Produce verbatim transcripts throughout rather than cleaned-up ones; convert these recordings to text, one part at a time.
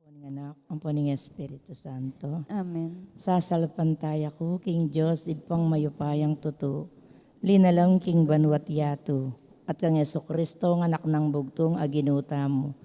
Ning Anak, ampo ning Espiritu Santo. Amen. Sasalpantaya ku king Dios, Ibpang mayupayang tutu, linalang king banua't yatu, at kang Jesucristo, nga Anak nang bugtung a Ginu tamu,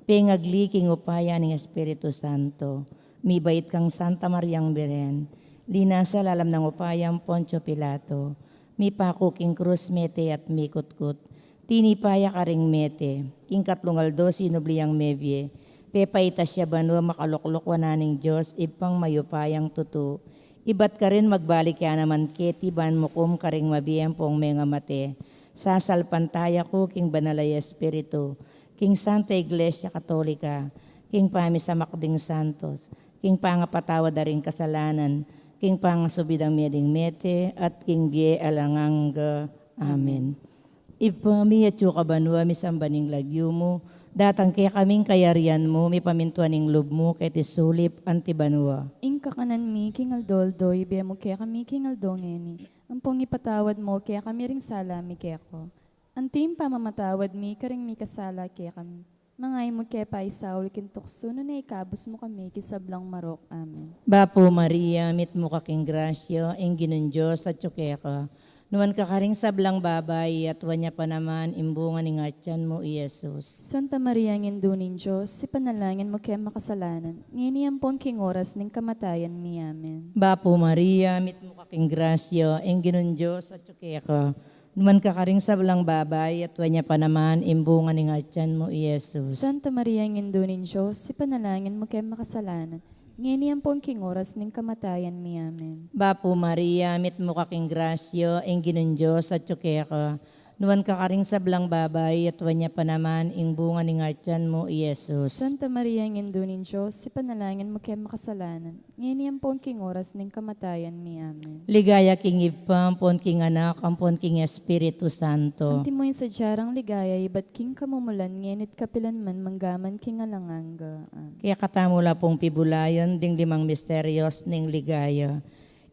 pengagli king upaya ning Espiritu Santo, mibait kang Santa Mariang Birhen, linasa lalam nang upayang Poncio Pilato, mipaku king krus, mete at mikutkut. Tinipa ya karing mete, king katlung aldo sinubli yang mebie, pepaitas ya banua, makalukluk wanan ning Dios, Ibpang mayupayang tutu. Ibat karin magbalik ya naman keti ban mukum karing mabie ampong mengamate. Sasalpantaya ku king Banal a Espiritu, king Santa Iglesia Katolika, king pamisamak ding santos, king pangapatawad da ring kasalanan, king pangasubli dang mie ding mete, at king bie alang angga. Amen. Ibpa mi, atsu ka banua, misamban ing lagyu mu, datang kekami ing kayarian mu, mipamintuan ing lub mu, keti sulip anti banua. Ing kakanan mi king aldo-aldo, ibie mu kekami king aldo ngeni, ampong ipatawad mu kekami ring sala mi keka, anti ing pamamatawad mi karing mikasala kekami. Manga e mu ke paisaul king tuksu, nune ikabus mu kami king sablang marok. Amen. Bapu Maria, mitmu ka king grasya, ing Ginung Dios atyu keka. Nuan ka karing sablang babai, at nuan ya pa naman ing bunga ning atyan mu, i Jesus. Santa Maria, Indu ning Dios, ipanalangin mu ke makasalanan, ngeni ampon king oras ning kamatayan mi. Amen. Bapu Maria, mitmu ka king grasya, ing Ginung Dios atyu keka. Nuan ka karing sablang babai, at nuan ya pa naman ing bunga ning atyan mu, i Jesus. Santa Maria, Indu ning Dios, ipanalangin mu ke makasalanan, ngeni ampon king oras ning kamatayan mi. Amen. Bapu Maria, mitmu ka king grasya, ing Ginung Dios atyu keka. Nuan ka karing sablang babai, at nuan ya pa naman ing bunga ning atyan mu, i Jesus. Santa Maria, Indu ning Dios, ipanalangin mu ke makasalanan, ngeni ampon king oras ning kamatayan mi. Amen. Ligaya king Ibpa, ampon king Anak, ampon king Espiritu Santo. Antimo ing sadya rang ligaya ibat king kamumulan, ngeni't kapilan man, manggaman king alang angga. Amen. Kaya katamu la pung pibulayan ding limang misterios ning ligaya.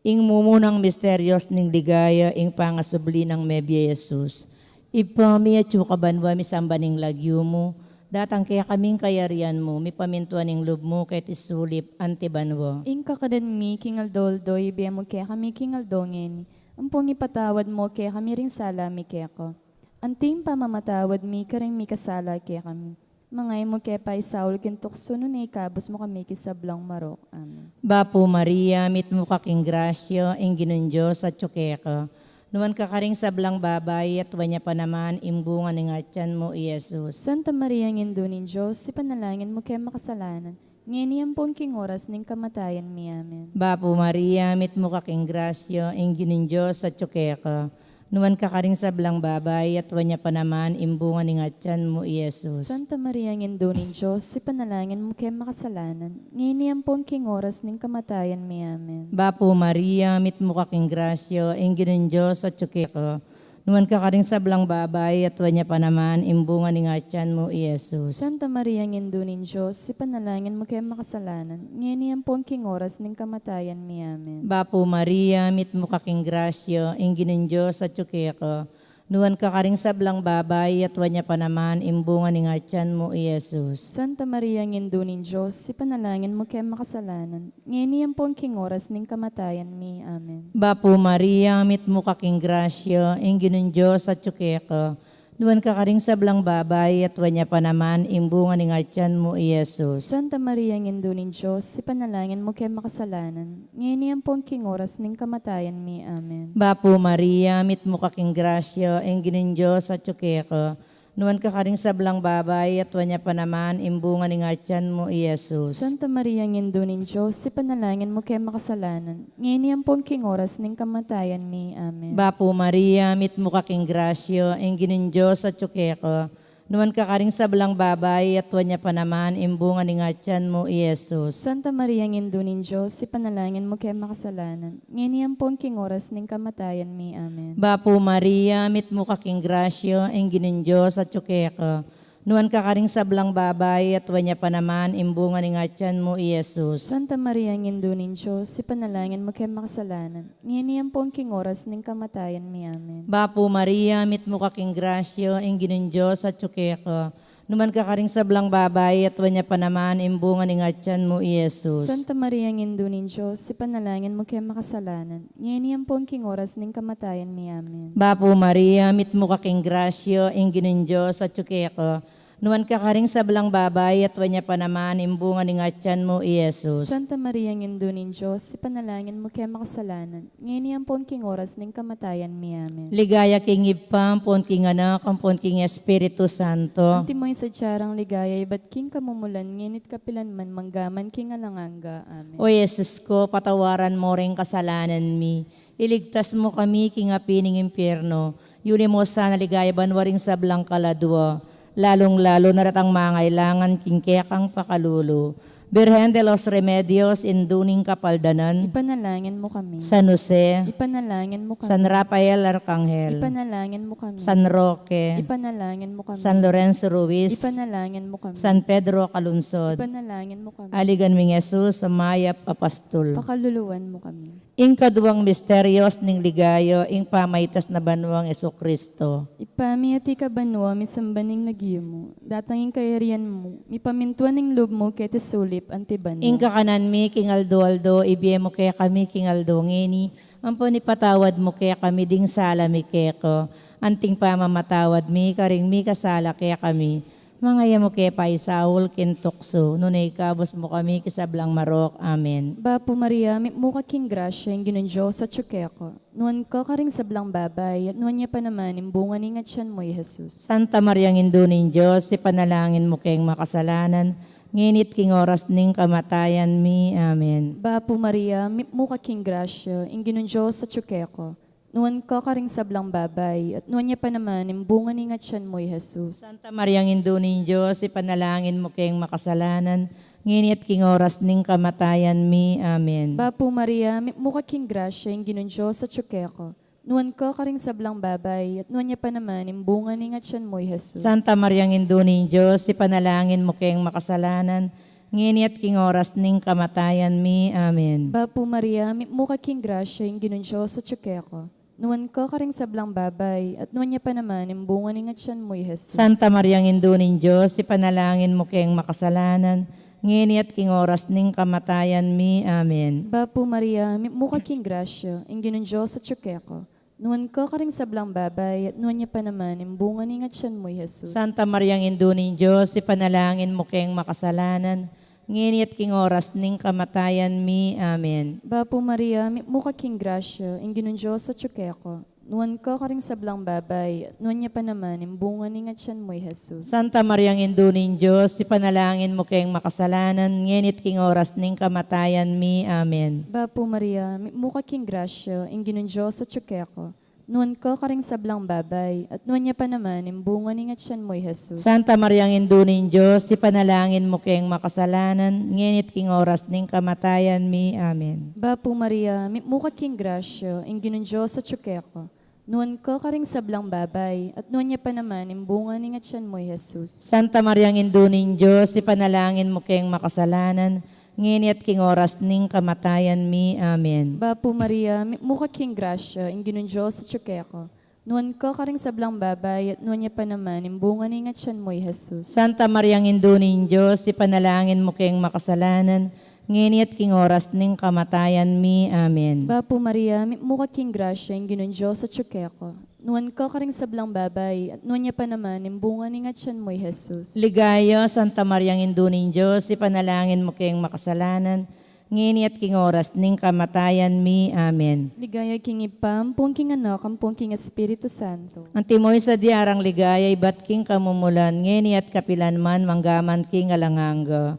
Ing mumunang misterios ning ligaya, ing pangasubli nang mebie Jesus. Ibpa mi, atyu ka banua, misamban ing lagyu mu, datang kekami ing kayarian mu, mipamintuan ing lub mu keti sulip anti banua. Ing kakanan mi king aldo-aldo, ibie mu kekami king aldo ngeni, ampon ipatawad mu kekami ring sala mi keka, anti ing pamamatawad mi karing mikasala kekami. Manga e mu ke paisaul king tuksu, nune ikabus mu kami king sablang marok. Amen. Bapu Maria, mitmu ka king grasya, ing Ginung Dios atyu keka. Nuan ka karing sablang babai, at nuan ya pa naman ing bunga ning atyan mu, i Jesus. Santa Maria, Indu ning Dios, ipanalangin mu ke makasalanan, ngeni ampon king oras ning kamatayan mi. Amen. Bapu Maria, mitmu ka king grasya, ing Ginung Dios atyu keka. Nuan ka karing sablang babai, at nuan ya pa naman ing bunga ning atyan mu, i Jesus. Santa Maria, Indu ning Dios, ipanalangin mu ke makasalanan, ngeni ampon king oras ning kamatayan mi. Amen. Bapu Maria, mitmu ka king grasya, ing Ginung Dios atyu keka. Nuan ka karing sablang babai, at nuan ya pa naman ing bunga ning atyan mu, i Jesus. Santa Maria, Indu ning Dios, ipanalangin mu ke makasalanan, ngeni ampon king oras ning kamatayan mi. Amen. Bapu Maria, mitmu ka king grasya, ing Ginung Dios atyu keka. Nuan ka karing sablang babai, at nuan ya pa naman ing bunga ning atyan mu, i Jesus. Santa Maria, Indu ning Dios, ipanalangin mu ke makasalanan, ngeni ampon king oras ning kamatayan mi. Amen. Bapu Maria, mitmu ka king grasya, ing Ginung Dios atyu keka. Nuan ka karing sablang babai, at nuan ya pa naman ing bunga ning atyan mu, i Jesus. Santa Maria, Indu ning Dios, ipanalangin mu ke makasalanan, ngeni ampon king oras ning kamatayan mi. Amen. Bapu Maria, mitmu ka king grasya, ing Ginung Dios atyu keka. Nuan ka karing sablang babai, at nuan ya pa naman ing bunga ning atyan mu, i Jesus. Santa Maria, Indu ning Dios, ipanalangin mu ke makasalanan, ngeni ampon king oras ning kamatayan mi. Amen. Bapu Maria, mitmu ka king grasya, ing Ginung Dios atyu keka. Nuan ka karing sablang babai, at nuan ya pa naman ing bunga ning atyan mu, i Jesus. Santa Maria, Indu ning Dios, ipanalangin mu ke makasalanan, ngeni ampon king oras ning kamatayan mi. Amen. Bapu Maria, mitmu ka king grasya, ing Ginung Dios atyu keka. Nuan ka karing sablang babai, at nuan ya pa naman ing bunga ning atyan mu, i Jesus. Santa Maria, Indu ning Dios, ipanalangin mu ke makasalanan, ngeni ampon king oras ning kamatayan mi. Amen. Bapu Maria, mitmu ka king grasya, ing Ginung Dios atyu keka. Nuan ka karing sablang babai, at nuan ya pa naman ing bunga ning atian mu, i Jesus. Santa Maria, Indu ning Dios, ipanalangin mu keng makasalanan, ngeni ampon king oras ning kamatayan mi. Amen. Bapu Maria, mitmu ka king grasya, ing Ginung Dios atyu keka. Nuan ka karing sablang babai, at nuan ya pa naman ing bunga ning atian mu, i Jesus. Santa Maria, Indu ning Dios, ipanalangin mu keng makasalanan, ngeni ampon king oras ning kamatayan mi. Amen. Ligaya king Ibpa, ampon king Anak, ampon king Espiritu Santo. Antimo ing sadya rang ligaya ibat king kamumulan, ngeni't kapilan man, manggaman king alang angga. Amen. O Jesus ko, patawaran mu ring kasalanan mi, iligtas mu kami king api ning impyerno, yuli mu sana king banua ring sablang kaladua, lalung-lalu na retang mangailangan king kekang pakalulu. Birhen de los Remedios, Indu ning Kapaldanan. Ipanalangin mu kami. San Jose. Ipanalangin mu kami. San Rafael Arkanghel. Ipanalangin mu kami. San Roque. Ipanalangin mu kami. San Lorenzo Ruiz. Ipanalangin mu kami. San Pedro Calungsod. Ipanalangin mu kami. Aligan ming Jesus a mayap a pastul. Pakaluluan mu kami. Ing kaduang misterios ning ligaya, ing pamaitas na banuang Jesucristo. Ibpa mi, atiu ka banua, misamban ing lagyu mu, datang ing kayarian mu, mipamintuan ing lub mu keti sulip anti banua. Ing kakanan mi king aldo-aldo ibie mu kekami king aldo ngeni, ampon ipatawad mu kekami ding sala mi keka, anting pamamatawad mi karing mikasala kekami. Manga e mu ke paisaul king tuksu, nune ikabus mu kami king sablang marok. Amen. Bapu Maria, mitmu ka king grasya, ing Ginung Dios atyu keka. Nuan ka karing sablang babai, at nuan ya pa naman ing bunga ning atian mu, i Jesus. Santa Maria, Indu ning Dios, ipanalangin mu keng makasalanan, ngeni't king oras ning kamatayan mi. Amen. Bapu Maria, mitmu ka king grasya, ing Ginung Dios atyu keka. Nuan ka karing sablang babai, at nuan ya pa naman ing bunga ning atian mu, i Jesus. Santa Maria, Indu ning Dios, ipanalangin mu keng makasalanan, ngeni at king oras ning kamatayan mi. Amen. Bapu Maria, mitmu ka king grasya, ing Ginung Dios atyu keka. Nuan ka karing sablang babai, at nuan ya pa naman ing bunga ning atian mu, i Jesus. Santa Maria, Indu ning Dios, ipanalangin mu keng makasalanan, ngeni at king oras ning kamatayan mi. Amen. Bapu Maria, mitmu ka king grasya, ing Ginung Dios atyu keka. Nuan ka karing sablang babai, at nuan ya pa naman ing bunga ning atian mu, i Jesus. Santa Maria, Indu ning Dios, ipanalangin mu keng makasalanan, ngeni at king oras ning kamatayan mi. Amen. Bapu Maria, mitmu ka king grasya, ing Ginung Dios atyu keka. Nuan ka karing sablang babai, at nuan ya pa naman ing bunga ning atian mu, i Jesus. Santa Maria, Indu ning Dios, ipanalangin mu keng makasalanan, ngeni at king oras ning kamatayan mi. Amen. Bapu Maria, mitmu ka king grasya, ing Ginung Dios atyu keka. Nuan ka karing sablang babai, at nuan ya pa naman ing bunga ning atian mu, i Jesus. Santa Maria, Indu ning Dios, ipanalangin mu keng makasalanan, ngeni at king oras ning kamatayan mi. Amen. Bapu Maria, mitmu ka king grasya, ing Ginung Dios atyu keka. Nuan ka karing sablang babai, at nuan ya pa naman ing bunga ning atian mu, i Jesus. Santa Maria, Indu ning Dios, ipanalangin mu keng makasalanan, ngeni at king oras ning kamatayan mi. Amen. Bapu Maria, mitmu ka king grasya, ing Ginung Dios atyu keka. Nuan ka karing sablang babai, at nuan ya pa naman ing bunga ning atian mu, i Jesus. Santa Maria, Indu ning Dios, ipanalangin mu keng makasalanan, ngeni at king oras ning kamatayan mi. Amen. Bapu Maria, mitmu ka king grasya, ing Ginung Dios atyu keka. Nuan ka karing sablang babai, at nuan ya pa naman ing bunga ning atian mu, i Jesus. Santa Maria, Indu ning Dios, ipanalangin mu keng makasalanan, ngeni at king oras ning kamatayan mi. Amen. Bapu Maria, mitmu ka king grasya, ing Ginung Dios atyu keka. Nuan ka karing sablang babai, at nuan ya pa naman ing bunga ning atian mu, i Jesus. Ligaya, Santa Maria, Indu ning Dios, ipanalangin mu keng makasalanan, ngeni at king oras ning kamatayan mi. Amen. Ligaya king Ibpa, ampon king Anak, ampon king Espiritu Santo. Antimo ing sadya rang ligaya ibat king kamumulan, ngeni at kapilan man, manggaman king alang angga.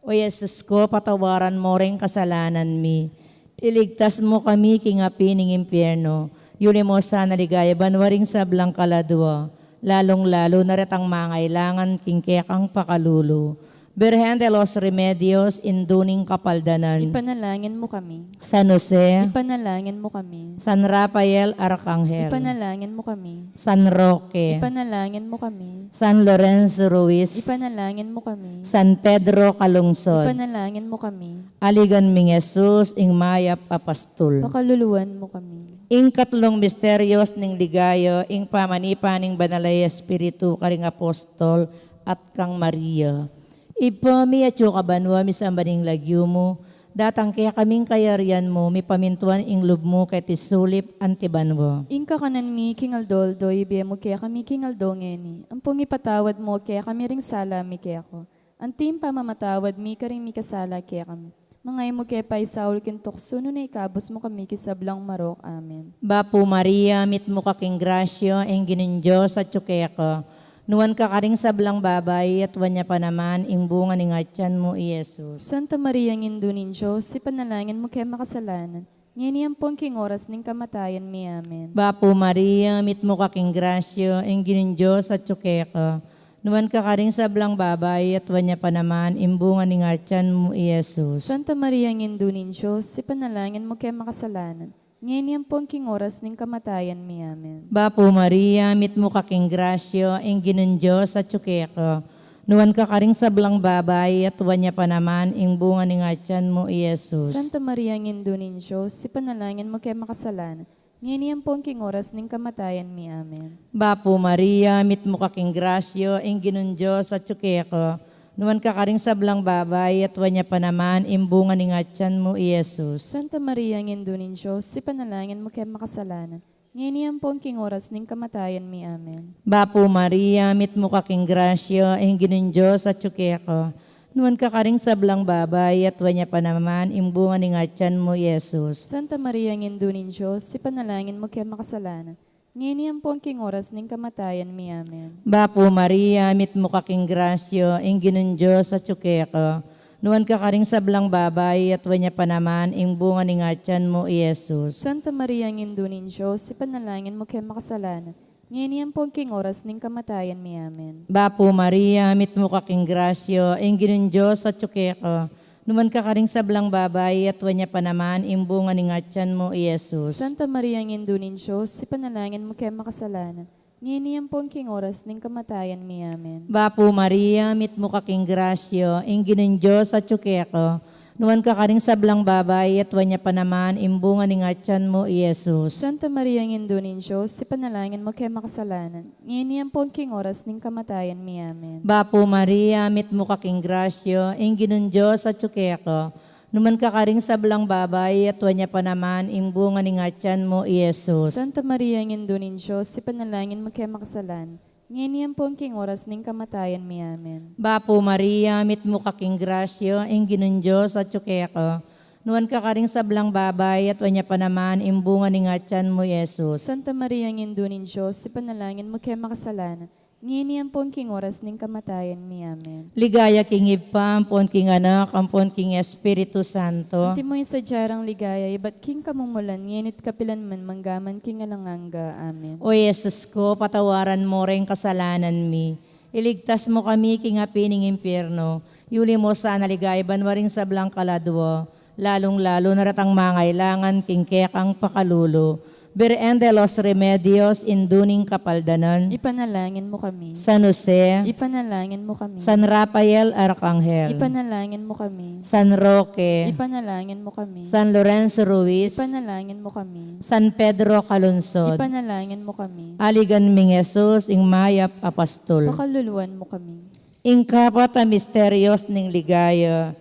O Jesus ko, patawaran mo ring kasalanan mi. Iligtas mo kami king api ning impyerno. Yuli mo sana king banua ring sablang kaladua, lalung-lalu na retang mangailangan king kekang pakalulu. Birhen de los Remedios, Indu ning Kapaldanan. Ipanalangin mo kami. San Jose. Ipanalangin mo kami. San Rafael Arkanghel. Ipanalangin mo kami. San Roque. Ipanalangin mo kami. San Lorenzo Ruiz. Ipanalangin mo kami. San Pedro Calungsod. Ipanalangin mo kami. Aligan ming Jesus, ing mayap a pastul. Pakaluluan mo kami. Ing katlung misterios ning ligaya, ing pamanipa ning Banal a Espiritu karing apostol, at kang Maria. Ibpa mi, atsu ka banua, misamban ing lagyu mu, datang kekami ing kayarian mu, mipamintuan ing lub mu keti sulip anti banua. Ing kakanan mi king aldo-aldo ibie mu kekami king aldo ngeni, ampong ipatawad mu kekami ring sala mi keka, anti ing pamamatawad mi karing mikasala kekami. Manga e mu ke paisaul king tuksu, nune ikabus mu kami king sablang marok. Amen. Bapu Maria, mitmu ka king grasya, ing Ginung Dios atyu keka. Nuan ka karing sablang babai, at nuan ya pa naman ing bunga ning atyan mu, i Jesus. Santa Maria, Indu ning Dios, ipanalangin mu ke makasalanan, ngeni ampon king oras ning kamatayan mi. Amen. Bapu Maria, mitmu ka king grasya, ing Ginung Dios atyu keka. Nuan ka karing sablang babai, at nuan ya pa naman ing bunga ning atyan mu, i Jesus. Santa Maria, Indu ning Dios, ipanalangin mu ke makasalanan, ngeni ampon king oras ning kamatayan mi. Amen. Bapu Maria, mitmu ka king grasya, ing Ginung Dios atyu keka. Nuan ka karing sablang babai, at nuan ya pa naman ing bunga ning atyan mu, i Jesus. Santa Maria, Indu ning Dios, ipanalangin mu ke makasalanan, ngeni ampon king oras ning kamatayan mi. Amen. Bapu Maria, mitmu ka king grasya, ing Ginung Dios atyu keka. Nuan ka karing sablang babai, at nuan ya pa naman ing bunga ning atyan mu, i Jesus. Santa Maria, Indu ning Dios, ipanalangin mu ke makasalanan, ngeni ampon king oras ning kamatayan mi. Amen. Bapu Maria, mitmu ka king grasya, ing Ginung Dios atyu keka. Nuan ka karing sablang babai, at nuan ya pa naman ing bunga ning atyan mu, i Jesus. Santa Maria, Indu ning Dios, ipanalangin mu ke makasalanan, ngeni ampon king oras ning kamatayan mi. Amen. Bapu Maria, mitmu ka king grasya, ing Ginung Dios atyu keka. Nuan ka karing sablang babai, at nuan ya pa naman ing bunga ning atyan mu, i Jesus. Santa Maria, Indu ning Dios, ipanalangin mu ke makasalanan, ngeni ampon king oras ning kamatayan mi. Amen. Bapu Maria, mitmu ka king grasya, ing Ginung Dios atyu keka. Nuan ka karing sablang babai, at nuan ya pa naman ing bunga ning atyan mu, i Jesus. Santa Maria, Indu ning Dios, ipanalangin mu ke makasalanan, ngeni ampon king oras ning kamatayan mi. Amen. Bapu Maria, mitmu ka king grasya, ing Ginung Dios atyu keka. Nuan ka karing sablang babai, at nuan ya pa naman ing bunga ning atyan mu, i Jesus. Santa Maria, Indu ning Dios, ipanalangin mu ke makasalanan, ngeni ampon king oras ning kamatayan mi. Amen. Bapu Maria, mitmu ka king grasya, ing Ginung Dios atyu keka. Nuan ka karing sablang babai, at nuan ya pa naman ing bunga ning atyan mu, i Jesus. Santa Maria, Indu ning Dios, ipanalangin mu ke makasalanan, ngeni ampon king oras ning kamatayan mi. Amen. Bapu Maria, mitmu ka king grasya, ing Ginung Dios atyu keka. Nuan ka karing sablang babai, at nuan ya pa naman ing bunga ning atyan mu, i Jesus. Santa Maria, Indu ning Dios, ipanalangin mu ke makasalanan, ngeni ampon king oras ning kamatayan mi. Amen. Ligaya king Ibpa, ampon king Anak, ampon king Espiritu Santo. Antimo ing sadya rang ligaya ibat king kamumulan, ngeni't kapilan man, manggaman king alang angga. Amen. O Jesus ko, patawaran mu ring kasalanan mi, iligtas mu kami king api ning impyerno, yuli mu sana king banua ring sablang kaladua, lalung-lalu na retang mangailangan king kekang pakalulu. Birhen de los Remedios, Indu ning Kapaldanan. Ipanalangin mu kami. San Jose. Ipanalangin mu kami. San Rafael Arkanghel. Ipanalangin mu kami. San Roque. Ipanalangin mu kami. San Lorenzo Ruiz. Ipanalangin mu kami. San Pedro Calungsod. Ipanalangin mu kami. Aligan ming Jesus, ing mayap a apostol. Pakaluluan mu kami. Ing kapat a misterios ning ligaya,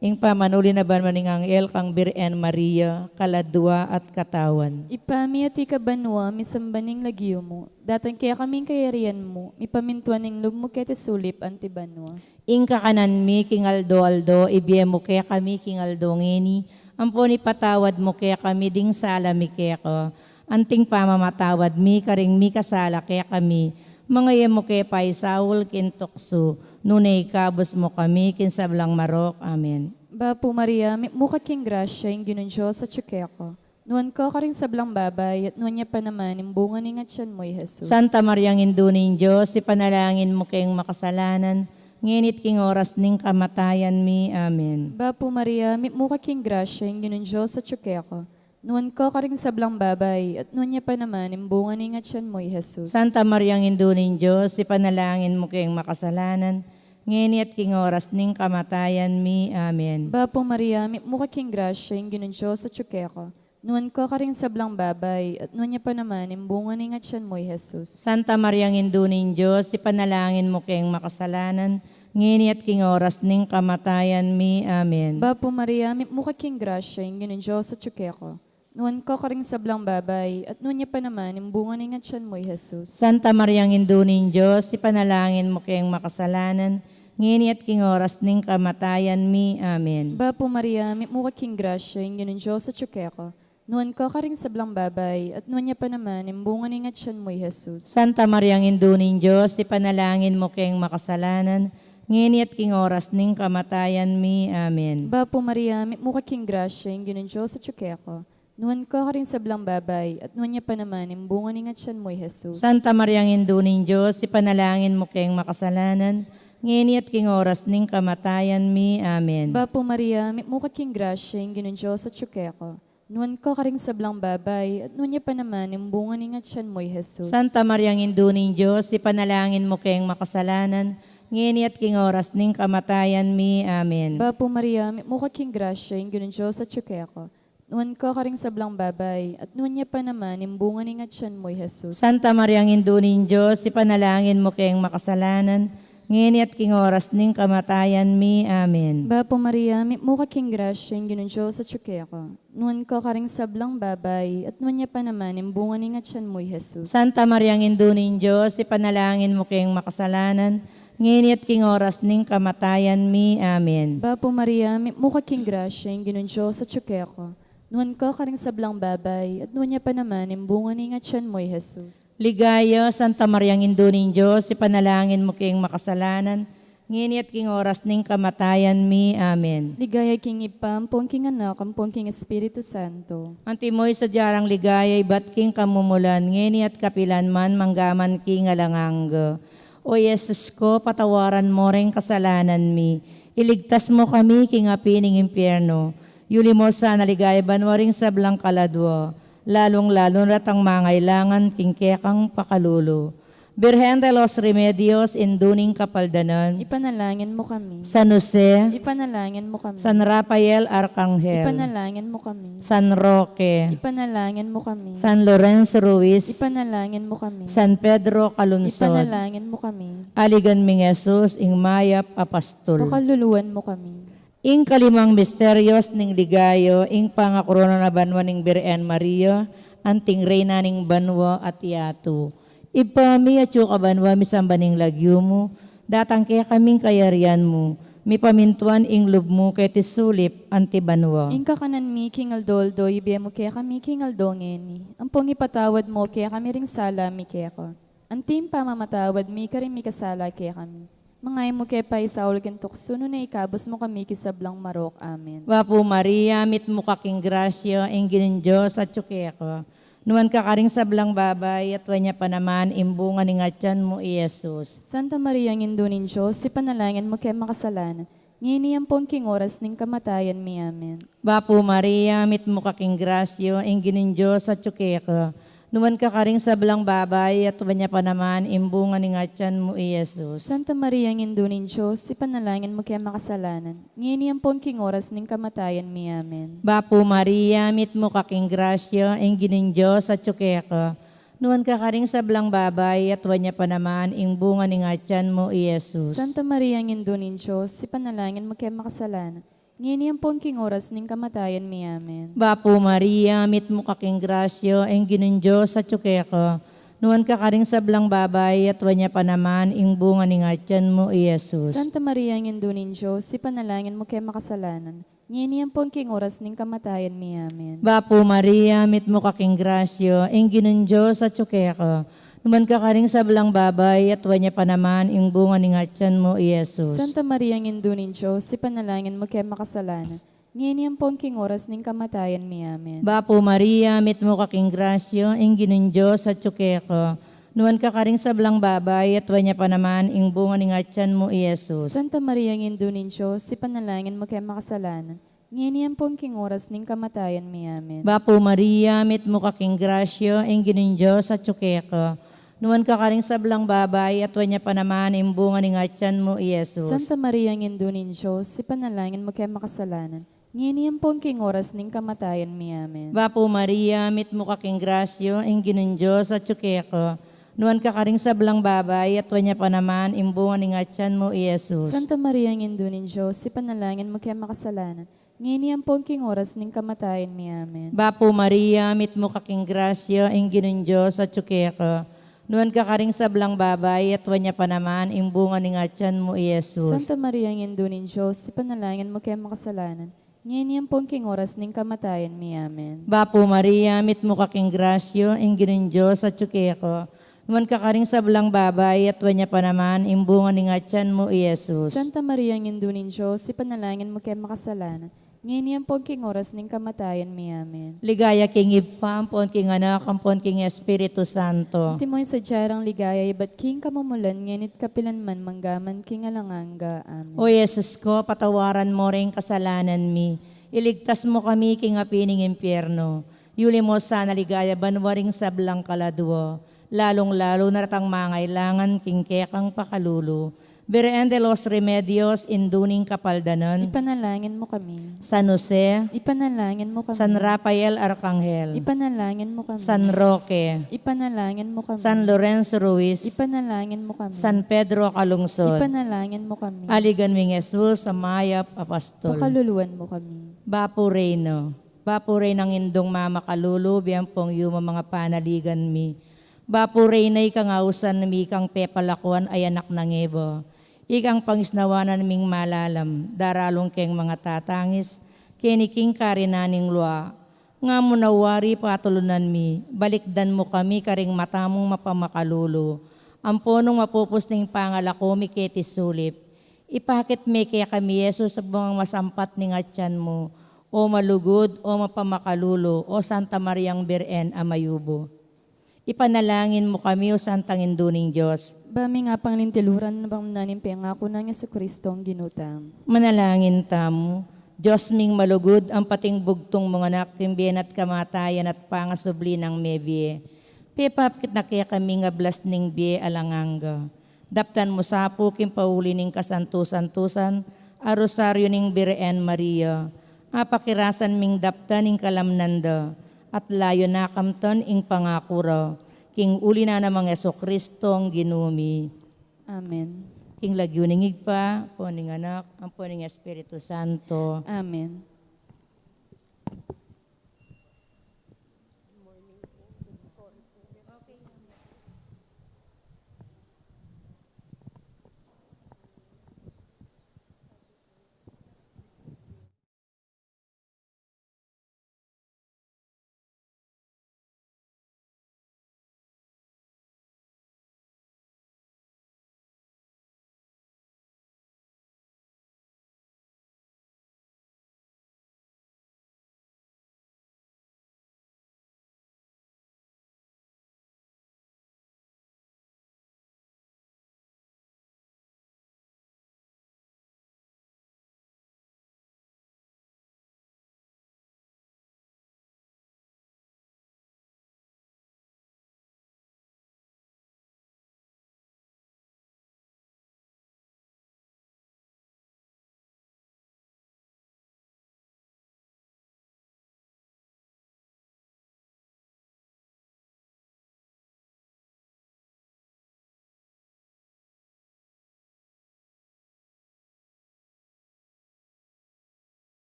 ing pamanuli na banua ning anghel kang Birhen Maria, kaladua at katawan. Ibpa mi atiu ka banua, misamban ing lagyu mu, datang kekami ing kayarian mu, mipamintuan ing lub mu keti sulip anti banua. Ing kakanan mi king aldo-aldo ibie mu kekami king aldo ngeni, ampon ipatawad mu kekami ding sala mi keka, anting pamamatawad mi karing mikasala kekami, manga e mu ke paisaul king tuksu, nune ikabus mu kami king sablang marok. Amen. Bapu Maria, mitmu ka king grasya, ing Ginung Dios atyu keka. Nuan ka karing sablang babai, at nuan ya pa naman ing bunga ning atyan mu, i Jesus. Santa Maria, Indu ning Dios, ipanalangin mu keng makasalanan, ngeni't king oras ning kamatayan mi. Amen. Bapu Maria, mitmu ka king grasya, ing Ginung Dios atyu keka. Nuan ka karing sablang babai, at nuan ya pa naman ing bunga ning atyan mu, i Jesus. Santa Maria, Indu ning Dios, ipanalangin mu keng makasalanan, ngeni at king oras ning kamatayan mi. Amen. Bapu Maria, mitmu ka king grasya, ing Ginung Dios atyu keka. Nuan ka karing sablang babai, at nuan ya pa naman ing bunga ning atyan mu, i Jesus. Santa Mariang Indu ning Dios, ipanalangin mu keng makasalanan, ngeni at king oras ning kamatayan mi. Amen. Bapu Maria, mitmu ka king grasya, ing Ginung Dios atyu keka. Nuan ka karing sablang babai, at nuan ya pa naman ing bunga ning atyan mu, i Jesus. Santa Mariang Indu ning Dios, ipanalangin mu keng makasalanan, ngeni at king oras ning kamatayan mi. Amen. Bapu Maria, mitmu ka king grasya, ing Ginung Dios atyu keka. Nuan ka karing sablang babai, at nuan ya pa naman ing bunga ning atyan mu, i Jesus. Santa Mariang Indu ning Dios, ipanalangin mu keng makasalanan, ngeni at king oras ning kamatayan mi. Amen. Bapu Maria, mitmu ka king grasya, ing Ginung Dios atyu keka. Nuan ka karing sablang babai, at nuan ya pa naman ing bunga ning atyan mu, i Jesus. Santa Mariang Indu ning Dios, ipanalangin mu keng makasalanan, ngeni at king oras ning kamatayan mi. Amen. Bapu Maria, mitmu ka king grasya, ing Ginung Dios atyu keka. Nuan ka karing sablang babai, at nuan ya pa naman ing bunga ning atyan mu, i Jesus. Santa Mariang Indu ning Dios, ipanalangin mu keng makasalanan, ngeni at king oras ning kamatayan mi. Amen. Bapu Maria, mitmu ka king grasya, ing Ginung Dios atyu keka. Nuan ka karing sablang babai, at nuan ya pa naman ing bunga ning atyan mu, i Jesus. Santa Mariang Indu ning Dios, ipanalangin mu keng makasalanan, ngeni at king oras ning kamatayan mi. Amen. Bapu Maria, mitmu ka king grasya, ing Ginung Dios atyu keka. Nuan ka karing sablang babai, at nuan ya pa naman ing bunga ning atyan mu, i Jesus. Santa Mariang Indu ning Dios, ipanalangin mu keng makasalanan, ngeni at king oras ning kamatayan mi. Amen. Bapu Maria, mitmu ka king grasya, ing Ginung Dios atyu keka. Nuan ka karing sablang babai, at nuan ya pa naman ing bunga ning atyan mu, i Jesus. Ligaya, Santa Mariang Indu ning Dios, ipanalangin mu keng makasalanan, ngeni at king oras ning kamatayan mi. Amen. Ligaya king Ibpa, ampon king Anak, ampon king Espiritu Santo. Antimo ing sadya rang ligaya ibat king kamumulan, ngeni at kapilan man, manggaman king alang angga. O Jesus ko, patawaran mo ring kasalanan mi, iligtas mo kami king api ning impyerno, yuli mo sana king ligaya banua ring sablang kaladua, lalung-lalu na retang mangailangan king kekang pakalulu. Birhen de los Remedios, Indu ning Kapaldanan. Ipanalangin mo kami. San Jose. Ipanalangin mo kami. San Rafael Arkanghel. Ipanalangin mo kami. San Roque. Ipanalangin mo kami. San Lorenzo Ruiz. Ipanalangin mo kami. San Pedro Calungsod. Ipanalangin mo kami. Aligan ming Jesus, ing mayap a pastul. Pakaluluan mo kami. Ing kalimang misterios ning ligaya, ing pangakorona na banua ning Birhen Maria, anting Reyna ning banua at yatu. Ibpa mi, atsu ka banua, misamban ing lagyu mu, datang kekami ing kayarian mu, mipamintuan ing lub mu keti sulip anti banua. Ing kakanan mi king aldo-aldo, ibie mu kekami king aldo ngeni. Ampon ipatawad mu kekami ring sala mi keka, anti ing pamamatawad mi karing mikasala kekami. Manga e mu ke paisaul king tuksu, nune ikabus mu kami king sablang marok. Amen. Bapu Maria, mitmu ka king grasya, ing Ginung Dios atyu keka. Nuan ka karing sablang babai, at nuan ya pa naman ing bunga ning atyan mu, i Jesus. Santa Maria, Indu ning Dios, ipanalangin mu ke makasalanan, ngeni ampon king oras ning kamatayan mi. Amen. Bapu Maria, mitmu ka king grasya, ing Ginung Dios atyu keka. Nuan ka karing sablang babai, at nuan ya pa naman ing bunga ning atyan mu, i Jesus. Santa Maria, Indu ning Dios, ipanalangin mu ke makasalanan, ngeni ampon king oras ning kamatayan mi. Amen. Bapu Maria, mitmu ka king grasya, ing Ginung Dios atyu keka. Nuan ka karing sablang babai, at nuan ya pa naman ing bunga ning atyan mu, i Jesus. Santa Maria, Indu ning Dios, ipanalangin mu ke makasalanan, ngeni ampon king oras ning kamatayan mi. Amen. Bapu Maria, mitmu ka king grasya, ing Ginung Dios atyu keka. Nuan ka karing sablang babai, at nuan ya pa naman ing bunga ning atyan mu, i Jesus. Santa Maria, Indu ning Dios, ipanalangin mu ke makasalanan, ngeni ampon king oras ning kamatayan mi. Amen. Bapu Maria, mitmu ka king grasya, ing Ginung Dios atyu keka. Nuan ka karing sablang babai, at nuan ya pa naman ing bunga ning atyan mu, i Jesus. Santa Maria, Indu ning Dios, ipanalangin mu ke makasalanan, ngeni ampon king oras ning kamatayan mi. Amen. Bapu Maria, mitmu ka king grasya, ing Ginung Dios atyu keka. Nuan ka karing sablang babai, at nuan ya pa naman ing bunga ning atyan mu, i Jesus. Santa Maria, Indu ning Dios, ipanalangin mu ke makasalanan, ngeni ampon king oras ning kamatayan mi. Amen. Bapu Maria, mitmu ka king grasya, ing Ginung Dios atyu keka. Nuan ka karing sablang babai, at nuan ya pa naman ing bunga ning atyan mu, i Jesus. Santa Maria, Indu ning Dios, ipanalangin mu ke makasalanan, Ngeni ampon king oras ning kamatayan mi. Amen. Bapu Maria, mitmu ka king grasya, ing Ginung Dios atyu keka. Nuan ka karing sablang babai, at nuan ya pa naman ing bunga ning atyan mu, i Jesus. Santa Maria, Indu ning Dios, ipanalangin mu keng makasalanan, ngeni ampon king oras ning kamatayan mi. Amen. Bapu Maria, mitmu ka king grasya, ing Ginung Dios atyu keka. Nuan ka karing sablang babai, at nuan ya pa naman ing bunga ning atyan mu, i Jesus. Santa Maria, Indu ning Dios, ipanalangin mu keng makasalanan, ngeni ampon king oras ning kamatayan mi. Amen. Bapu Maria, mitmu ka king grasya, ing Ginung Dios atyu keka. Nuan ka karing sablang babai, at nuan ya pa naman ing bunga ning atyan mu, i Jesus. Santa Maria, Indu ning Dios, ipanalangin mu keng makasalanan, ngeni ampon king oras ning kamatayan mi. Amen. Ligaya king Ibpa, ampon king Anak, ampon king Espiritu Santo. Antimo ing sadya rang ligaya ibat king kamumulan, ngeni't kapilan man, mangga man king alang angga. Amen. O Jesus ko, patawaran mu ring kasalanan mi, iligtas mu kami king api ning impyerno, yuli mu sana king ligaya banua ring sablang kaladua, lalung-lalu na retang mangailangan king kekang pakalulu. Virgen de los Remedios, Indu ning Kapaldanan. Ipanalangin mu kami. San Jose. Ipanalangin mu kami. San Rafael Arkanghel. Ipanalangin mu kami. San Roque. Ipanalangin mu kami. San Lorenzo Ruiz. Ipanalangin mu kami. San Pedro Calungsod. Ipanalangin mu kami. Aligan ming Jesus a mayap a pastul. Pakaluluan mu kami. Bapu Reyna. Bapu Reynang Indung mamakalulu, bie ampong yumu ing panaligan mi. Bapu Reyna, ikang ausan mi kang pepalakuan a anak nang Eva. Ikang pangisnawanan ming malalam, daralung keng mangatatangis keni king karinan ning lua. Nga mu na wari patulunan mi, balikdan mu kami karing mata mung mapamakalulu. Ampo nung mapupus ning pangalaku mi keti sulip, ipakit me kekami i Jesus a bungang masampat ning atyan mu, o malugud, o mapamakalulu, o Santa Mariang Birhen a mayubu. Ipanalangin mu kami, o Santang Indu ning Dios. Ba mi nga panglintiluran na bang naning pengaku nang Jesucristo ang Ginu tamu. Manalangin tamu. Dios ming malugud, ampon ing bugtung mung Anak, king bie na at kamatayan at pangasubli nang mebie, pepapakit na kekami ing ablas ning bie alang angga. Daptan mu sa pu king pauli ning kasantu-santusan a Rosario ning Birhen Maria, apakirasan ming daptan ing kalamnan da, at layun na kamtan ing pangaku ra, king uli na namang Jesucristo ang Ginu mi. Amen. King lagyu ning Ibpa, ampo ning Anak, ampo ning Espiritu Santo. Amen.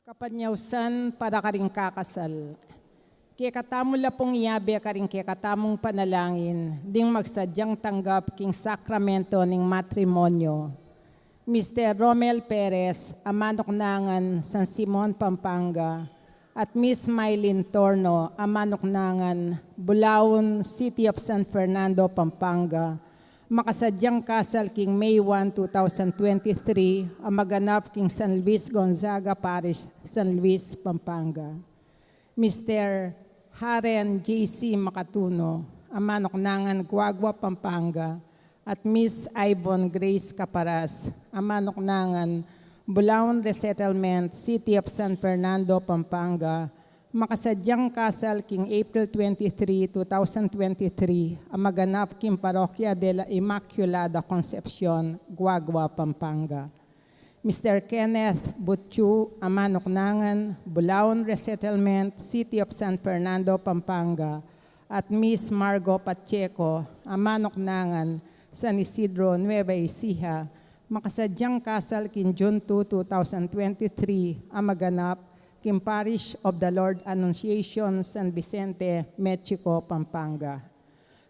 Kapanyausan para karing kakasal. Kekatamu la pung iyabe karing kekatamung panalangin ding magsadyang tanggap king sakramento ning matrimonyo. Mister Romel Perez, a manuknangan San Simon, Pampanga, at Miss Mylene Torno, a manuknangan Bulaon, City of San Fernando, Pampanga, makasadyang kasal king May one, two thousand twenty-three, a maganap king San Luis Gonzaga Parish, San Luis, Pampanga. Mister Haren J C Makatuno, a manuknangan Guagua, Pampanga, at Miss Ivonne Grace Caparas, a manuknangan Bulaon Resettlement, City of San Fernando, Pampanga, makasadyang kasal king April twenty-three, two thousand twenty-three, a maganap king Parokya de la Inmaculada Concepcion, Guagua, Pampanga. Mister Kenneth Butchu, a manuknangan Bulaon Resettlement, City of San Fernando, Pampanga, at Miss Margo Pacheco, a manuknangan San Isidro, Nueva Ecija, makasadyang kasal king June two, two thousand twenty-three, a maganap king Parish of the Lord Annunciation, San Vicente, Mexico, Pampanga.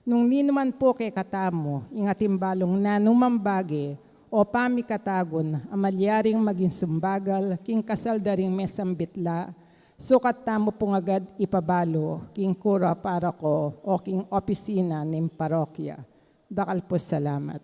Nung ninuman pu kekatamu ing atin balung nanumang bage o pamikatagun a malyaring maging sumbagal king kasal da ring mesambitla, sukat tamu pung agad ipabalu king kura paroko o king opisina ning parokya. Dakal pung salamat.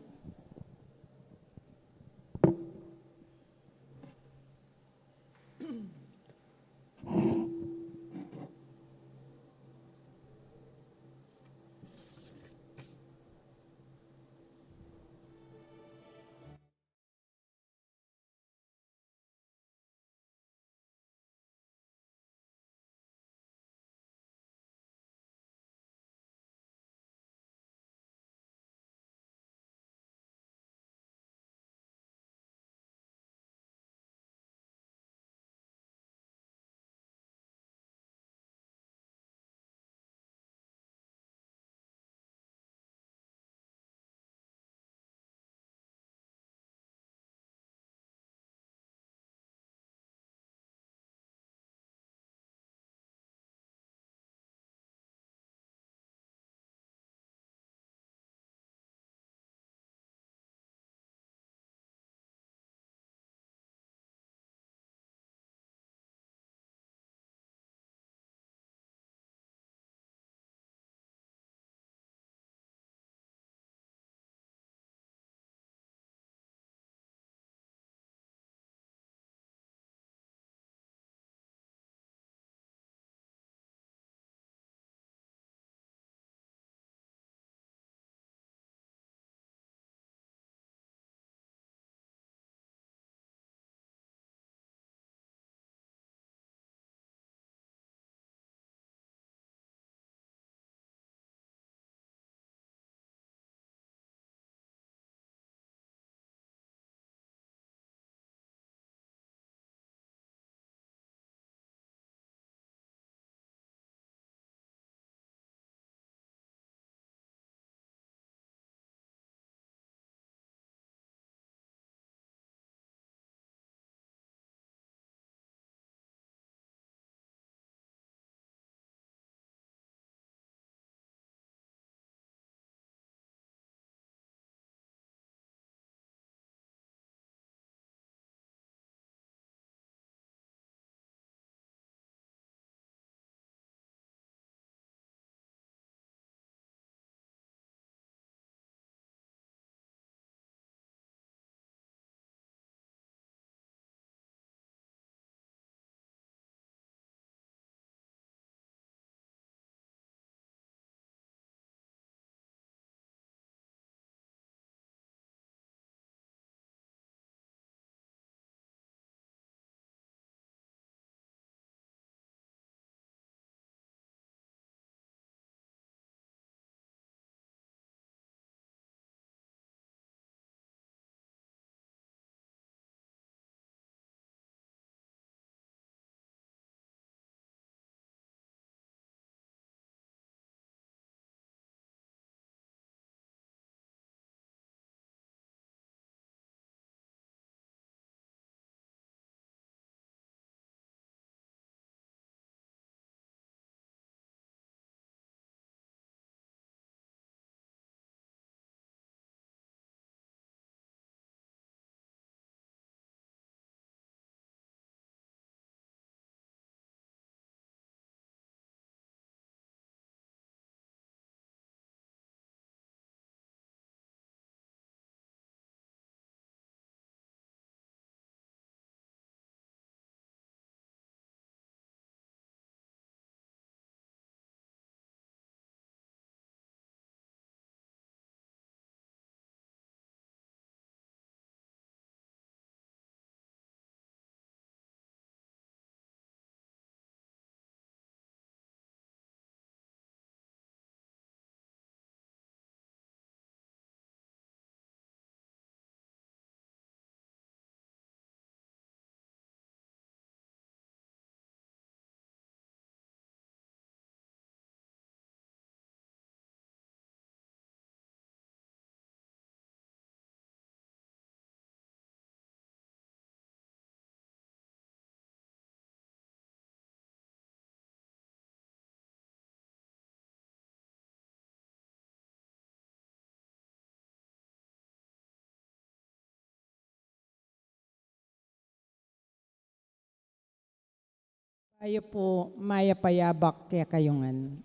Tayu pu, mayap a yabak kekayu ngan.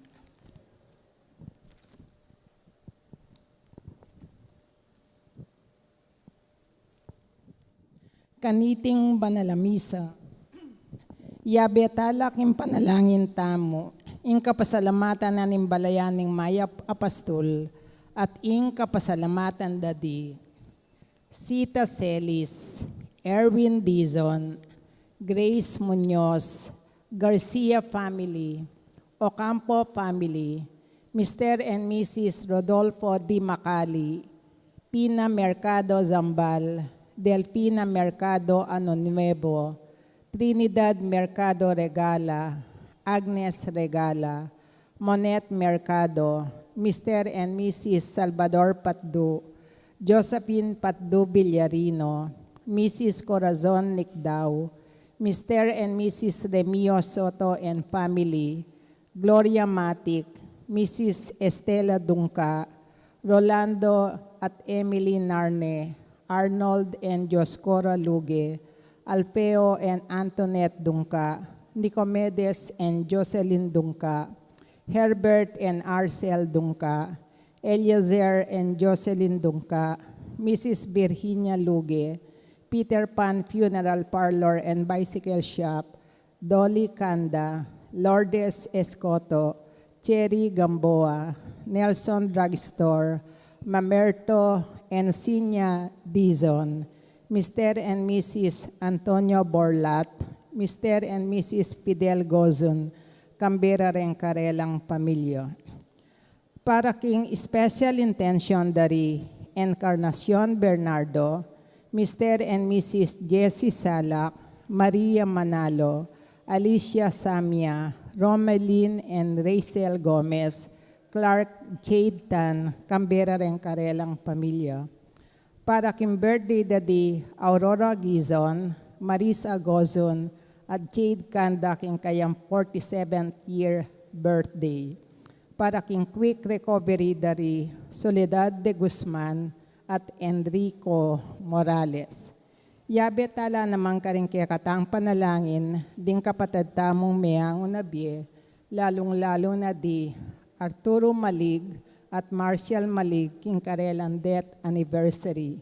Kaniting banal a misa, yabe tala king panalangin tamu ing kapasalamatan na ning balayan ning mayap a pastul at ing kapasalamatan da di Sita Celis, Erwin Dizon, Grace Muñoz, Garcia family, Ocampo family, Mister and Missus Rodolfo D. Macali, Pina Mercado Zambal, Delfina Mercado Ano Nuevo, Trinidad Mercado Regala, Agnes Regala, Monet Mercado, Mister and Missus Salvador Patdu, Josephine Patdu Villarino, Missus Corazon Nicdao, Mister and Missus Remio Soto and family, Gloria Matic, Missus Estela Dungca, Rolando at Emily Narne, Arnold and Dioscora Luge, Alfeo and Antoinette Dungca, Nicomedes and Jocelyn Dungca, Herbert and Arcel Dungca, Eliezer and Jocelyn Dungca, Missus Virginia Luge, Peter Pan Funeral Parlor and Bicycle Shop, Dolly Canda, Lourdes Escoto, Cherry Gamboa, Nelson Drugstore, Mamerto Encinia Dizon, Mister and Missus Antonio Borlat, Mister and Missus Fidel Gozon, Canberra reng karelang pamilya. Para king special intention da ri Encarnacion Bernardo, Mister and Missus Jessie Salak, Maria Manalo, Alicia Samia, Romelin and Rachel Gomez, Clark Jade Tan, Canberra reng karelang pamilya. Para king birthday da di Aurora Gizon, Marisa Gozon, at Jade Canda king kayang forty-seventh year birthday. Para king quick recovery da ri Soledad de Guzman at Enrico Morales. Yabe tala naman karing kekatang panalangin ding kapatad tamung meangu na bie, lalung-lalu na di Arturo Malig at Marshall Malig king karelang death anniversary.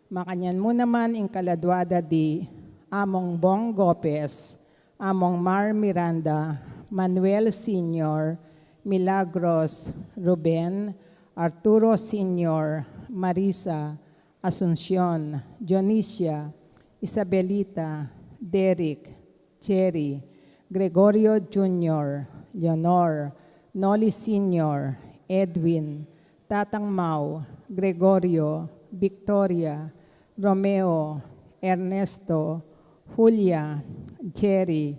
Makanyan mu naman ing kaladua da di Among Bong Gopez, Among Mar Miranda, Manuel Senior, Milagros, Ruben, Arturo Senior, Marisa, Asuncion, Dionisia, Isabelita, Derek, Cherry, Gregorio Junior, Leonor, Noli Senior, Edwin, Tatang Mau, Gregorio, Victoria, Romeo, Ernesto, Julia, Cherry,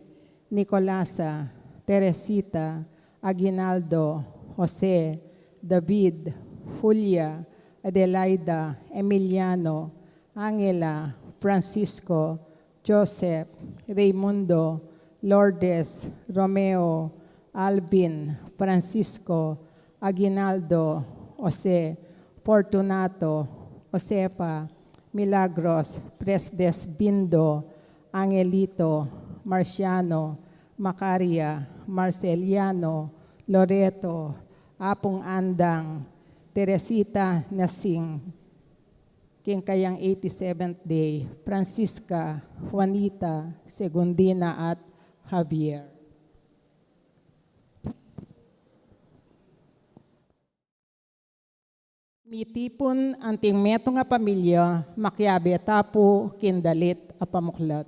Nicolasa, Teresita, Aguinaldo, Jose, David, Julia, Adelaida, Emiliano, Angela, Francisco, Joseph, Raimundo, Lourdes, Romeo, Alvin, Francisco, Aguinaldo, Jose, Fortunato, Josefa, Milagros, Presdes, Bindo, Angelito, Marciano, Macaria, Marceliano, Loreto, Apung Andang, Teresita Nasing, king kayang eighty-seventh day, Francisca, Juanita, Segundina at Javier. Mitipun anting metung a pamilya, makiabe ta pu king dalit a pamuklat.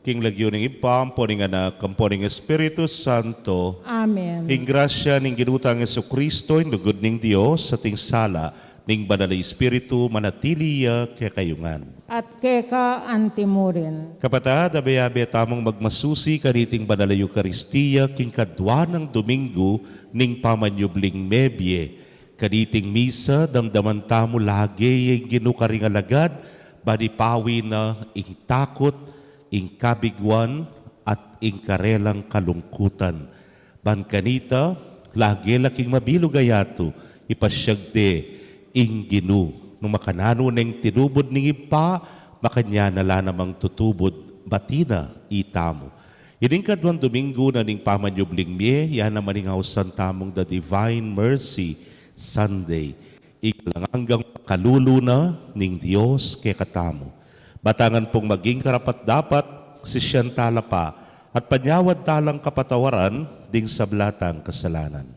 King lagyu ning Ibpa, ampo ning Anak, ampo ning Espiritu Santo. Amen. Ing grasya ning Ginu tang Jesucristo, ing lugud ning Dios, at ing sala ning Banal a Espiritu, manatili ya kekayu ngan. At keka antimurin. Kapatad, abe-abe tamung magmasusi kaniting Banal a Eukaristia, king kadwa nang Domingo ning pamanyubling mebie. Kaniting misa, damdaman tamu lage ya ing Ginu karing alagad, ban ipawi na ing takut, ing kabiguan, at ing karelang kalungkutan. Ban kanita, lage la king mabilug a yatu, ipasiag de ing Ginu. Nung makananu neng tinubud ning Ibpa, makanyan na la namang tutubud, bati na itamu. Ining kadwang Domingo na ning pamanyubling mie, ya naman ing ausan tamung The Divine Mercy Sunday. Ing alang anggang pakalulu na ning Dios kekatamu. Batangan pung maging karapat-dapat, sisian tala pa, at panyawad talang kapatawaran ding sabla tang kasalanan.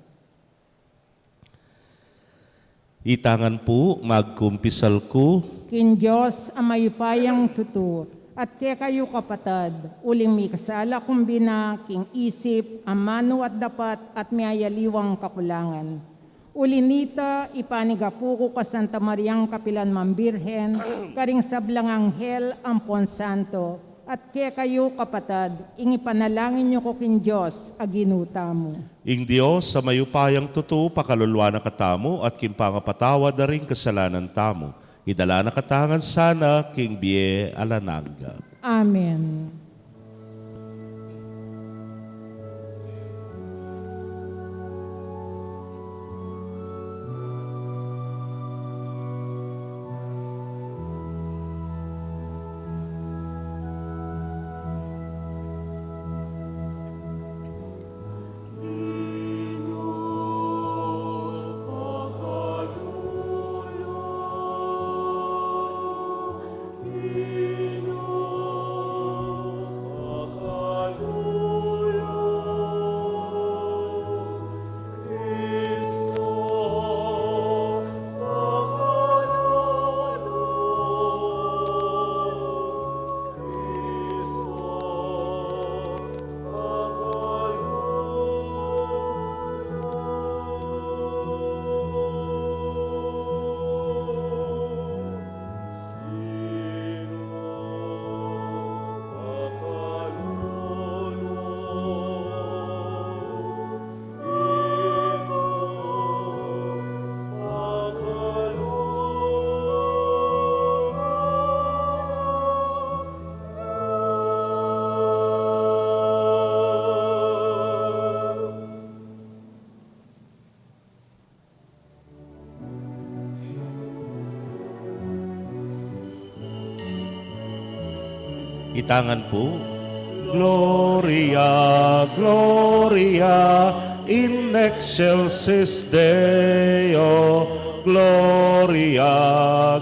Itangan pu, magkumpisal ku king Dios a mayupayang tutu, at kekayu kapatad, uling mikasala ku bina king isip, amanu at dapat, at miyayaliwang kakulangan. Uli nita, ipanigapu ku ka Santa Mariang kapilan man Birhen, karing sablang anghel ampon santo, at kekayu kapatad, ing ipanalangin yu ku king Dios a Ginu tamu. Ing Dios a mayupayang tutu, pakaluluan na katamu, at king pangapatawad da ring kasalanan tamu, idala na katamu ngan sana king bie alang angga. Amen. Itangan pu. Gloria, Gloria in excelsis Deo. Gloria,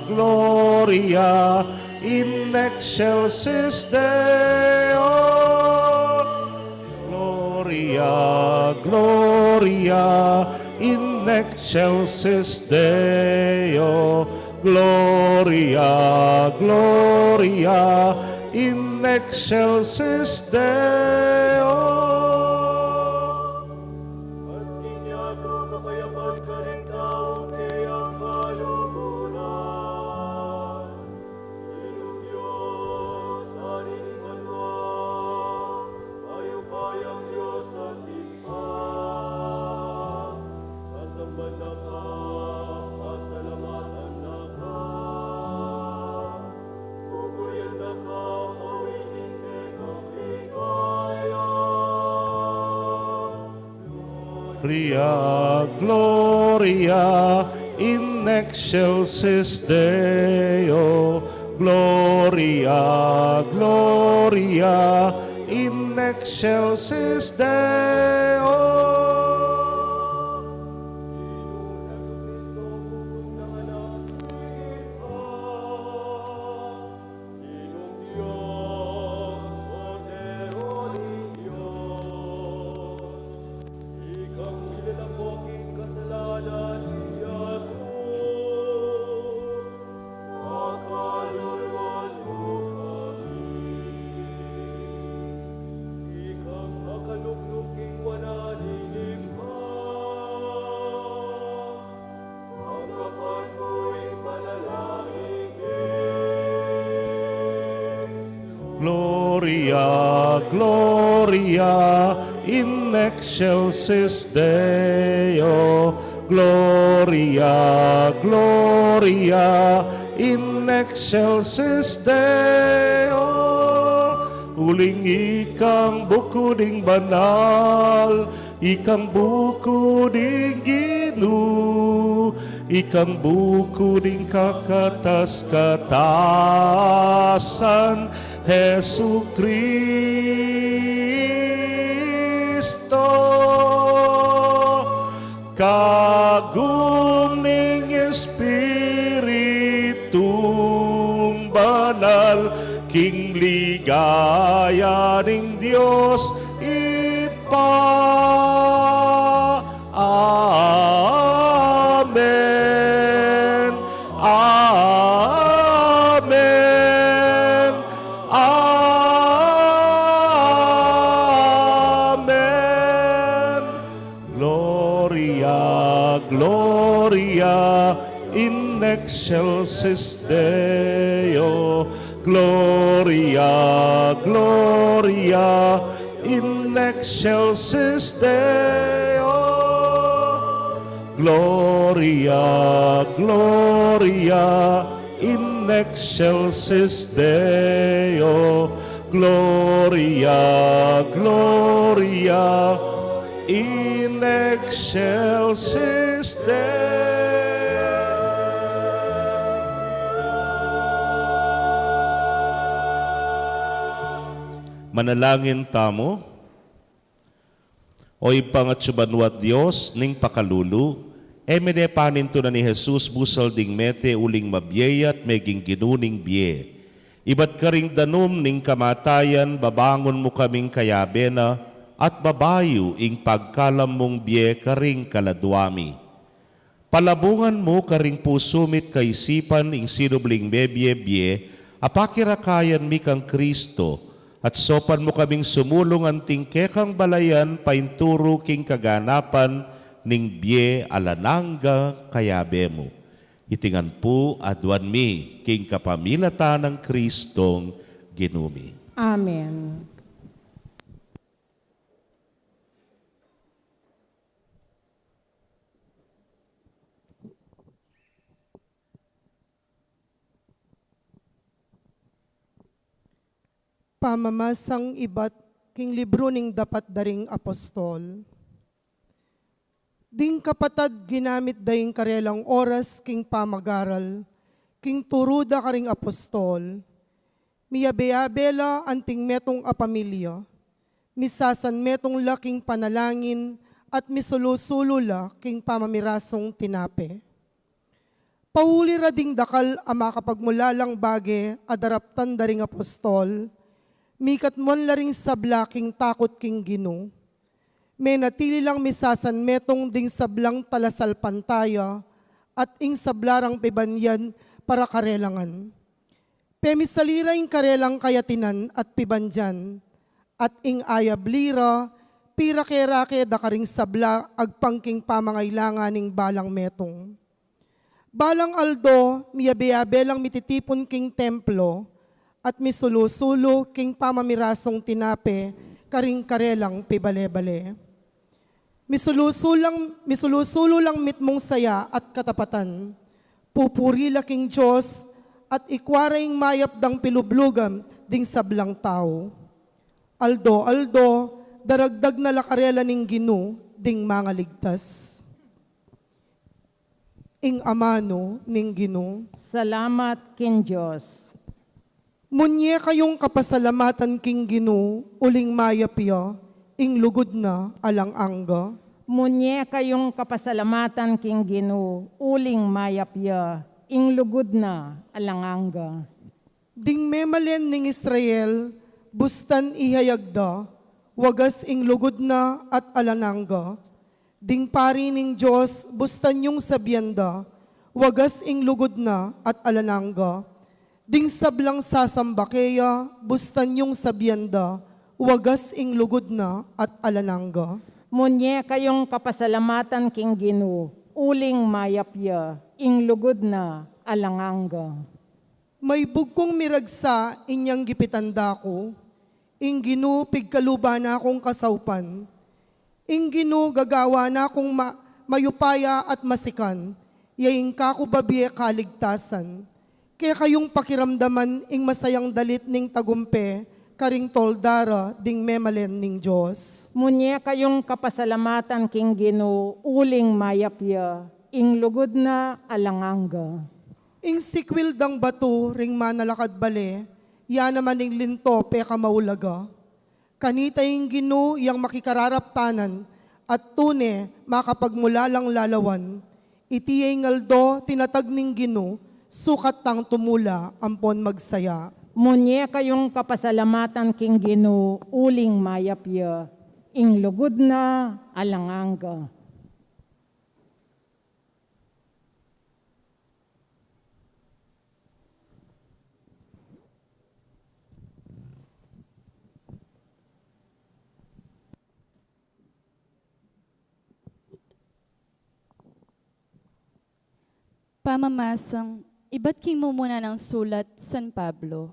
Gloria in excelsis Deo. Gloria, Gloria in excelsis Deo. Gloria, Gloria in excelsis Deo. At king yatu kapayapan karing taung kayang kaluguran. Ginung Dios, Ari ning banua, mayupayang Dios at Ibpa, sasamban da ka, pasalamatan da ka, pupurian da ka, pawining kekang ligaya. Gloria, Gloria in excelsis Deo. Gloria, Gloria in excelsis Deo. Ginung Dios, Kordero ning Dios, ikang milalako king kasalanan ning yatu, pakaluluan mu kami. Gloria, Gloria in excelsis Deo. Gloria, Gloria in excelsis Deo. Uling ikang buku ding banal, ikang buku ding Ginu, ikang buku ding kakatas-katasan, Jesucristo. Kagum ning Espiritung Banal, king ligaya ning Dios Ibpa. Amen. Amen. Amen. Gloria, Gloria in excelsis Deo. Gloria, Gloria in excelsis Deo. Gloria, Gloria in excelsis Deo. Gloria, Gloria in excelsis Deo. Manalangin tamu. O Ibpang atsu banua at Dios ning pakalulu, e mine panintunan i Jesus busal ding mete uling mabie ya at meging Ginu ning bie. Ibat karing danum ning kamatayan, babangun mu kaming kayabe na at babayu ing pagkalam mung bie karing kaladua mi. Palabungan mu karing pusu mi't kaisipan ing sinubling mebie-bie a pakirakayan mi kang Kristo, at saupan mu kaming sumulung anting kekang balayan painturu king kaganapan ning bie alang angga kayabe mu. Iti ngan pu aduan mi king kapamilatan nang Kristong Ginu mi. Amen. Pamamasang ibat king libru ning dapat da ring apostol. Ding kapatad ginamit da ing karelang oras king pamagaral, king turu da karing apostol. Miyabe-abe la anting metung a pamilya, misasanmetung la king panalangin, at misulu-sulu la king pamamirasung tinape. Pauli ra ding dakal a makapagmulalang bage a daraptan da ring apostol, mikatmuan la ring sabla king takut king Ginu. Menatili lang misasanmetung ding sablang talasalpantaya at ing sabla rang pibandian para karela ngan. Pemisali ra ing karelang kayatinan at pibandian, at ing ayabli ra pirake-rake da karing sabla agpang king pamangailangan ning balang metung. Balang aldo, miyabe-abe lang mititipun king templo at misulu-sulu king pamamirasung tinape karing karelang pibale-bale. Misulu-sulu lang, misulu-sulu lang mitmung saya at katapatan. Pupuri la king Dios at ikua ra ing mayap dang pilublugan ding sablang tau. Aldo-aldo, daragdag na la karela ning Ginu ding mangaligtas. Ing amanu ning Ginu. Salamat king Dios. Munye kayung kapasalamatan king Ginu, uling mayap ya, ing lugud na alang angga. Munye kayung kapasalamatan king Ginu, uling mayap ya, ing lugud na alang angga. Ding memalen ning Israel, bustan ihayag da, wagas ing lugud na at alang angga. Ding pari ning Dios, bustan yung sabian da, wagas ing lugud na at alang angga. Ding sablang sasamba keya, bustan yung sabian da, wagas ing lugud na at alang angga. Munye kayung kapasalamatan king Ginu, uling mayap ya, ing lugud na alang angga. Maibug kung miragsa inyang gipitan da ku, Ing Ginu pigkaluban na kung kasaupan. Ing Ginu gagawan na kung ma-, mayupaya at masikan, ya ing kaku babie kaligtasan. Kekayung pakiramdaman ing masayang dalit ning tagumpe, karing tolda ra ding memalen ning Dios. Munye kayung kapasalamatan king Ginu, uling mayap ya, ing lugud na alang angga. Ing sikwil dang batu ring manalakad bale, ya naman ing linto pekamaulaga. Kanita ing Ginu yang makikararaptanan, at tune makapagmulalang lalawan. Iti ya ing aldo tinatag ning Ginu, sukat tang tumula ampon magsaya. Munye kayung kapasalamatan king Ginu, uling mayap ya, ing lugud na alang angga. Pamamasang ibat king mumuna nang sulat San Pablo.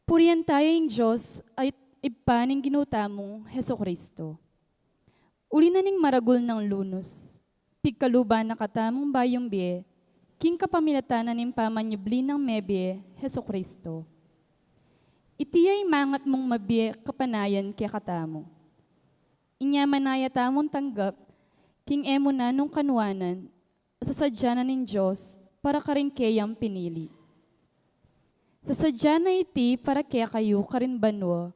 Purian taya ing Dios a Ibpa ning Ginu tamung Jesucristo. Uli na ning maragul nang lunus, pigkaluban na katamung bayung bie, king kapamilatan na ning pamanyubli nang mebie, Jesucristo. Iti ya ing mangat mung mabie kapanayan kekatamu. Inya manaya tamung tanggap, king e mu na nung kanuanan, sasadya na ning Dios para karing keyang pinili. Sasadya na iti para kekayu karin banua,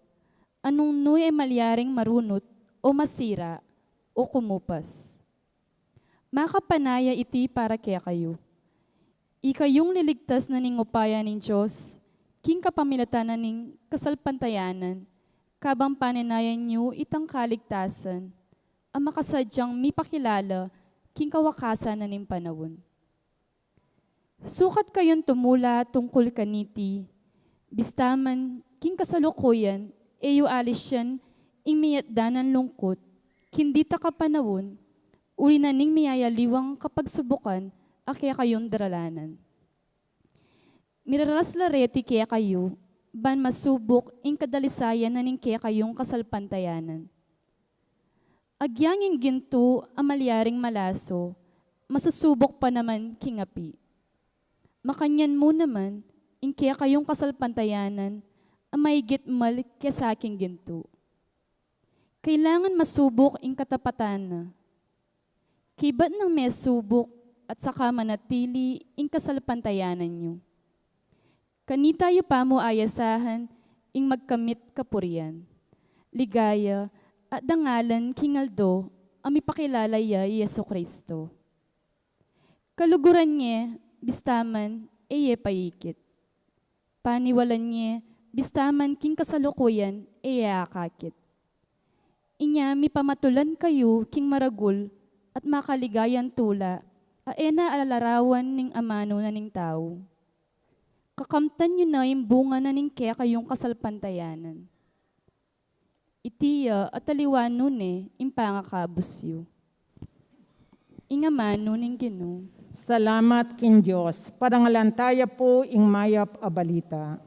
a nung nu e malyaring marunut, o masira, o kumupas. Makapanaya iti para kekayu. Ikayung liligtas na ning upaya ning Dios, king kapamilatan na ning kasalpantayanan, kabang paninayan yu itang kaligtasan, a makasadyang mipakilala king kawakasan na ning panaun. Sukat kayung tumula tungkul kaniti, bista man king kasalukuyan e yu alisyan ing miyatdan nang lungkut, king ditak a panaun, uli na ning miyayaliwang kapagsubukan a kekayung daralanan. Miraralas la reti kekayu, ban masubuk ing kadalisayan na ning kekayung kasalpantayanan. Agyang ing gintu a malyaring malaso, masusubuk pa naman king api. Makanyan mu naman, ing kekayung kasalpantayanan, a maigit mal kesa king gintu. Kailangan masubuk ing katapatan na. Kibat nang mesubuk at saka manatili ing kasalpantayanan yu. Kanita yu pa mu ayasahan ing magkamit kapurian, ligaya, at dangalan king aldo a mipakilala ya i Jesucristo. Kaluguran nye, bista man e ye paikit. Paniwalan nye, bista man king kasalukuyan e ye akakit. Inya mipamatulan kayu king maragul at makaligayan tula a e na alalarawan ning amanu na ning tau. Kakamtan yu na ing bunga na ning kekayung kasalpantayanan. Iti ya at aliwa nu ne ing pangakabus yu. Ing amanu ning Ginu. Salamat king Dios. Parangalan taya pu ing mayap a balita.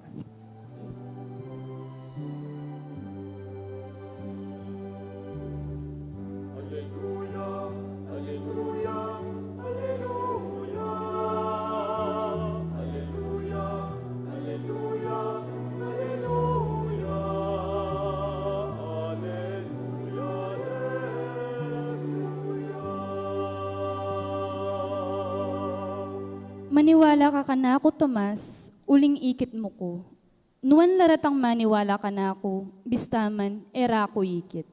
Aleluya, aleluya, aleluya, aleluya, aleluya, aleluya, aleluya. Maniwala ka kanaku, Tomas, uling ikit mu ku. Nuan la retang maniwala kanaku, bista man e ra ku ikit.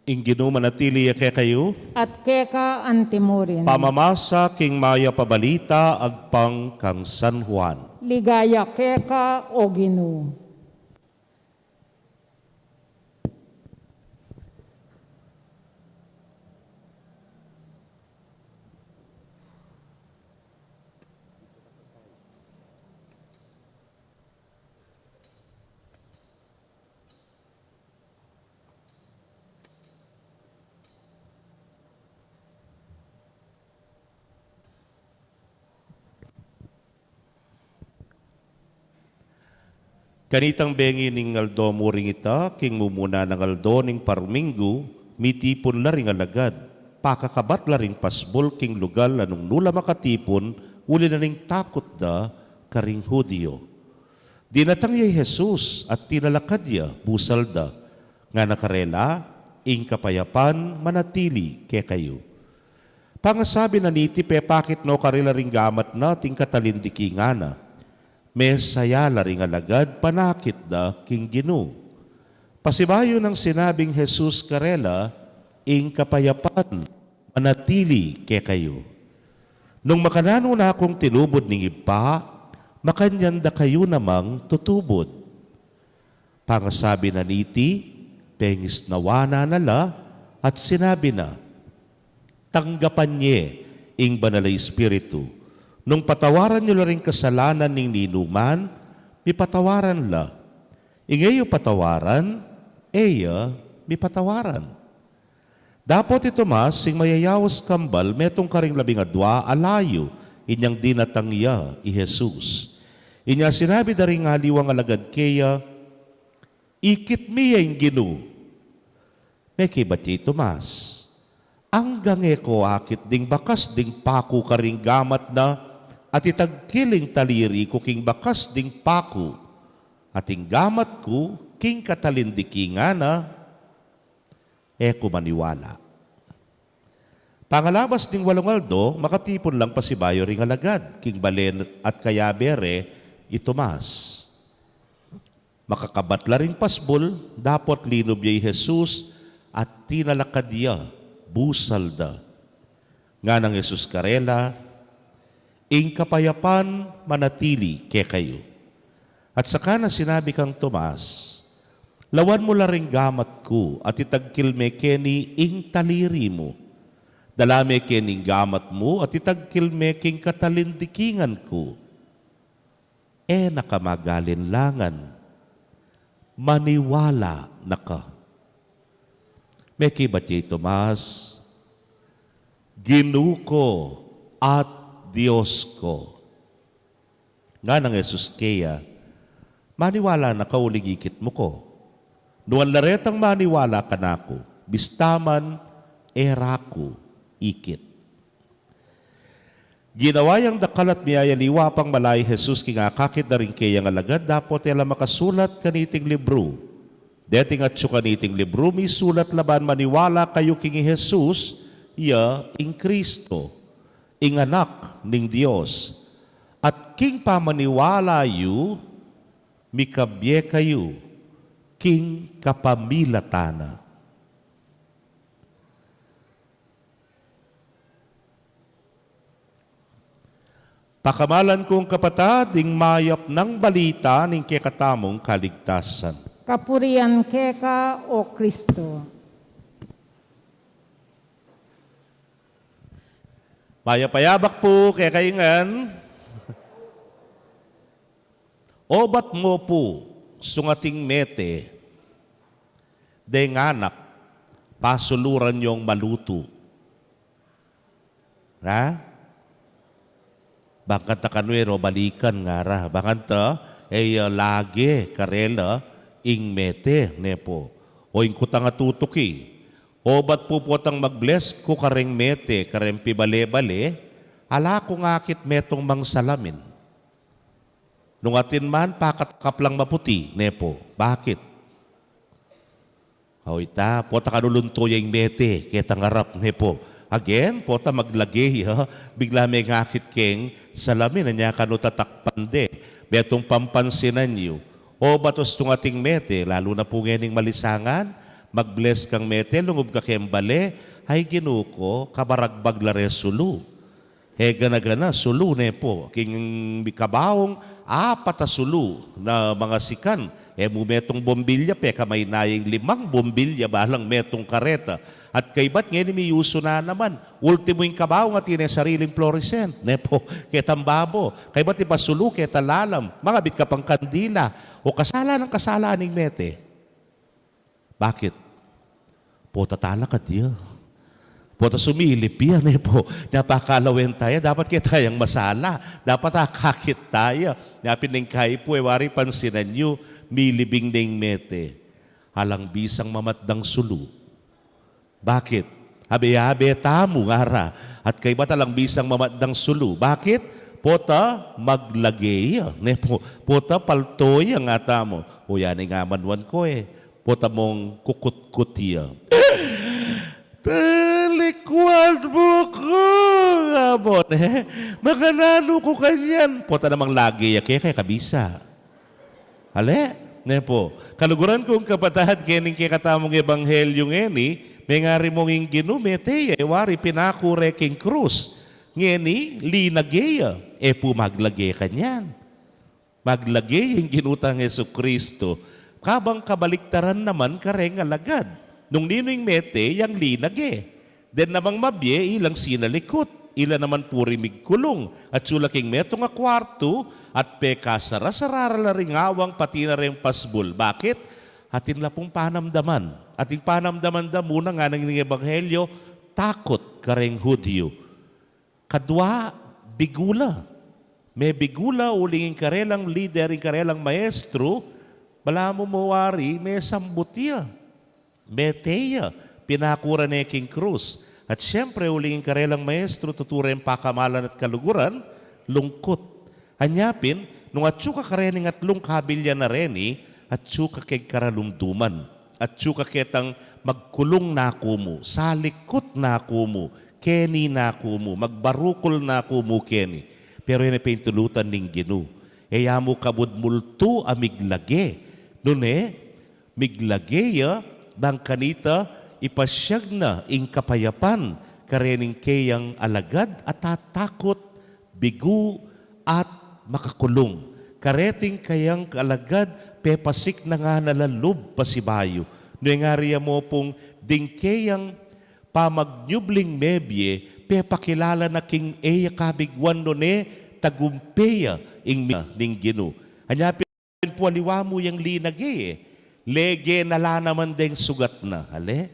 Ing Ginu manatili ya kekayu. At keka antimurin. Pamamasa king mayap a balita agpang kang San Juan. Ligaya keka, O Ginu. Kanitang bengi ning aldo mu ring ita, king mumuna nang aldo ning parminggu, mitipun la ring alagad, pakakabat la ring pasbul king lugal a nung nu la makatipun, uli na ning takut da karing Judio. Dinatang ya i Jesus at tinalakad ya, busal da. Ngana karela, ing kapayapan manatili kekayu. Pangasabi na niti, pepakit no karela ring gamat na at ing katalindiki ngana. Mesaya la ring alagad, panakit da king Ginu. Pasibayu nang sinabing Jesus karela, ing kapayapan manatili kekayu. Nung makananu na kung tinubud ning Ibpa, makanyan da kayu namang tutubud. Pangasabi na niti, pengisnawan na la at sinabi na, tanggapan ye ing Banal a Espiritu. Nung patawaran yu la ring kasalanan ning ninuman, mipatawaran la. Ing e yu patawaran, e ya mipatawaran. Dapot i Tomas, ing mayayaus kambal, metung karing labing adua a layu, inyang dinatang ya i Jesus. Inya sinabi da ring aliwang alagad keya, ikit mi ya ing Ginu. Mekibat ya i Tomas, anggang e ko akit ding bakas ding paku karing gamat na, at itagkil ing taliri ku king bakas ding paku, at ing gamat ku king katalindiki ngana, e ku maniwala. Pangalabas ning walung aldo, makatipun lang pasibayu ring alagad king balen at kayabe re i Tomas. Makakabat la ring pasbul, dapot linub ya i Jesus at tinalakad ya, busal da. Nganang Jesus karela, ing kapayapan manatili kekayu. At saka na sinabi kang Tomas, lawan mu la ring gamat ku at itagkil me keni ing taliri mu. Dala me keni ing gamat mu at itagkil me king katalindikingan ku. E na ka magalinlangan, maniwala na ka. Mekibat ya i Tomas, Ginu ko at Dios ko. Nganang Jesus keya, maniwala na ka uling ikit mu ko. Nuan la retang maniwala kanaku, bista man e ra ku ikit. Ginawa yang dakal at miyayaliwa pang mala i Jesus king akakit da ring keyang alagad, dapot e la makasulat kaniting libru. Deting atyu kaniting libru misulat la ban maniwala kayu king i Jesus, iya ing Kristo, ing Anak ning Dios. At king pamaniwala yu, mikabie kayu king kapamilatan na. Pakamalan kung kapatad, ing mayap nang balita ning kekatamung kaligtasan. Kapurian keka, O Kristo. Mayap a yabak pu kekayu ngan. Obat mu pu, sungating mete, deng anak, pasuluran yung malutu. Ha? Bang kanta kanu e ro balikan ngara, bang kanta, e, lage karela ing mete, ne pu. O ing kutang a tutuki, obat pu potang mag-bless ku kareng mete, kareng pibale-bale, ala kung akit metung mang salamin. Nung atin man, pakatakap lang maputi, ne pu. Bakit? O ita, pota kanu lunto ya ing mete, ketang arap, ne pu. Again, pota maglage ya, bigla mengakit keng salamin, anya kanu tatakpan de. Metung pampansinan yu. Obat ustung ating mete, lalu na pu ngening malisangan, Mag-bless kang mete, lungub ka keng bale, ay Ginu ku, kabaragbag la re sulu. E gana-gana, sulu ne po. King kabaung, apat a sulu na mangasikan. E mu metung bombilya, pekamayna yang limang bombilya, balang metung kareta. At kaybat ngeni miyusu na naman. Ultimu ing kabaung atin e sariling fluorescent. Ne po, ketang babo. Kaybat ipasulu, keta lalam. Mangabit ka pang kandila. O kasala nang kasala ning mete. Bakit? Pota talakad ya. Pota sumilip ya, ne po. Napakalawen taya, dapat keta yang masala. Dapat akakit taya. Napin ning kaipu, e wari pansinan yu, milibing ne ing mete. Alang bisang mamatdang sulu. Bakit? Abe-abe tamu ngara. At kaybat alang bisang mamatdang sulu. Bakit? Pota maglage ya. Ne po, pota palto ya ngatamu. O yan ing amanuan ku e. Pota mung kukutkut ya. Talikwan mu ku, amon e. Makananu ku kanyan? Pota namang lage ya keka, kabisa. Ale? Ne po. Kaluguran kung kapatad, kening kekatamung ebanghelyu ngeni, mengari mung ing Ginu, mete ya, e wari pinaku re king krus. Ngeni, linage ya. E pu maglage kanyan. Maglage ing Ginu tang Jesucristo. Kabang kabaliktaran naman kareng alagad. Nung ninu ing mete, yang linage. Den namang mabie, ilang sinalikut, ila naman puri migkulung, atsu la king metung a kuartu, at pekasara-sara ra la ring awang pati na reng pasbul. Bakit? Atin la pung panamdaman. Atin panamdaman da muna ngana ning ebanghelyo, takut kareng Hudyu. Kadwa, bigu la. Mebigu la uling ing karelang lider, ing karelang maestru, balamu mo wari, mesambut ya. Mete ya, pinaku ra ne king krus. At siyempre, uling ing karelang maestru, tutu reng pakamalan at kaluguran, lungkut. Anya pin, nung atsu ka karening atlung kabilyan a reni, atsu ka keng karalumduman. Atsu ka ketang magkulung na ku mu, salikut na ku mu, keni na ku mu, magbarukul na ku mu keni. Pero e ne pintulutan ning Ginu. E ya mu kabud multu a miglage. Nune, miglage ya, bang kanita ipasyag na ing kapayapan karening keyang alagad a tatakut, bigu, at makakulung. Kareting keyang alagad, pepasik na ngana la lub pasibayu. Nune ngari ya mu pung ding keyang pamagnyubling mebie, pepakilala na king e ya kabiguan nune tagumpe ya ing mi-, ning Ginu. Anya pin pu aliwa mu yang linage e. Lege na la naman deng sugat na. Ale?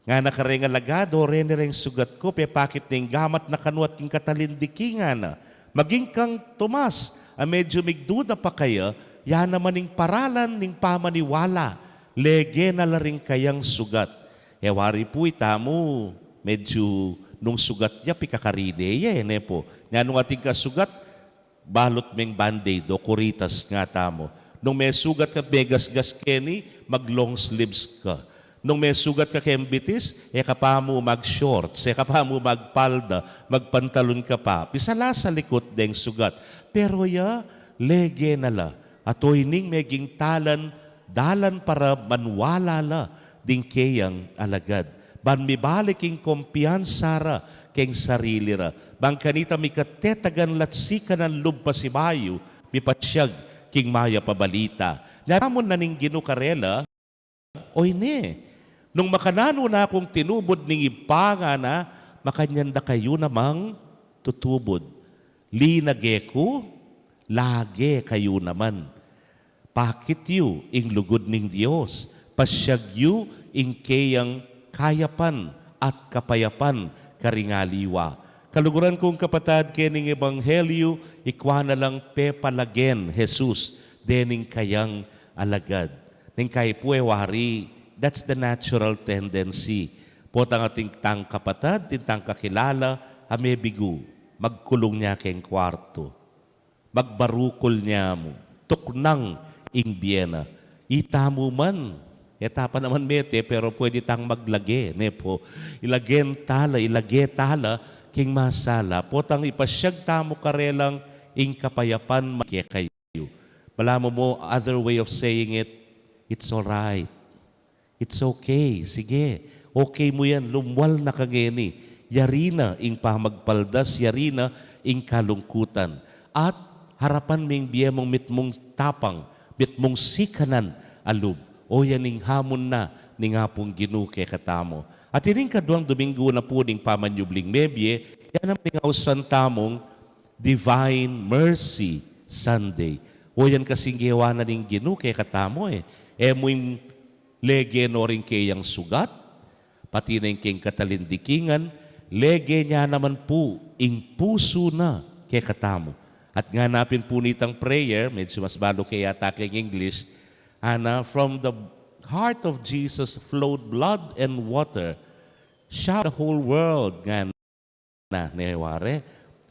Ngana kareng alagad, o reni reng sugat ku, pepakit ne ing gamat na kanu at king katalindiki ngana. Maging kang Tomas, a medyu migduda pa kaya, ya naman ing paralan ning pamaniwala. Lege na la ring kayang sugat. E wari pu itamu, medyu nung sugat ya, pikakarine ya, e ne po. Nya nung atin kang sugat, balut meng band-aid o kuritas ngatamu. Nung mesugat ka, megasgas keni, mag-long sleeves ka. Nung mesugat ka keng bitis, e ka pa mu mag-shorts, e ka pa mu magpalda, magpantalon ka pa. Pisala salikut deng sugat. Pero ya, lege na la. At oyni ing meging talan, dalan para maniwala la ding keyang alagad. Ban mibalik ing kumpiyansa ra keng sarili ra. Bang kanita mikatetagan la't sikanan lub pasibayu, mipasyag king mayap a balita. Nya amun na ning Ginu karela, oyni, nung makananu na kung tinubud ning Ibpa ngana, makanyan da kayu namang tutubud. Linage ku, lage kayu naman. Pakit yu ing lugud ning Dios, pasyag yu ing keyang kayapan at kapayapan karing aliwa. Kaluguran kung kapatad, kening ebanghelyu, ikwa na lang pepalagen Jesus dening kayang alagad. Neng kaipu e wari, that's the natural tendency. Potang atin tang kapatad, atin tang kakilala, a mebigu, magkulung ya keng kuartu. Magbarukul ya mu, tuknang ing bie na. Itamu man, e ta pa naman mete, pero pwede tang maglage, ne po. Ilagen tala, ilage tala, king masala. Potang ipasyag tamu karelang ing kapayapan kekayu. Balamu mo, other way of saying it, it's all right. It's okay. Sige. Okay mu yan. Lumwal na ka ngeni. Yari na ing pamagpaldas, yari na ing kalungkutan. At harapan me ing bie mung mitmung tapang, mitmung sikanan a lub. O yan ing hamon na ning Apung Ginu kekatamu. At ining kaduang Domingo na pu ning pamanyubling mebie, yan ang ing ausan tamung Divine Mercy Sunday. O yan kasing gewa na ning Ginu kekatamu e. E mu ing lege no ring keyang sugat, pati na ing keng katalindikingan, lege ne naman pu ing pusu na kekatamu. At ngana pin pu nitang prayer, medyo mas balu ke yata keng English, ana, "From the heart of Jesus flowed blood and water, shower the whole world," ngana na, ne wari,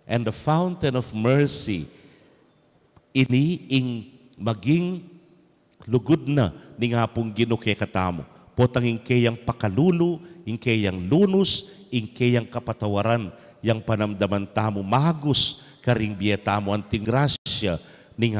"and the fountain of mercy." Ini ing maging lugud na ning Apung Ginu kekatamu. Potang ing keyang pakalulu, ing keyang lunus, ing keyang kapatawaran, yang panamdaman tamu magus karing bie tamu anting grasya ning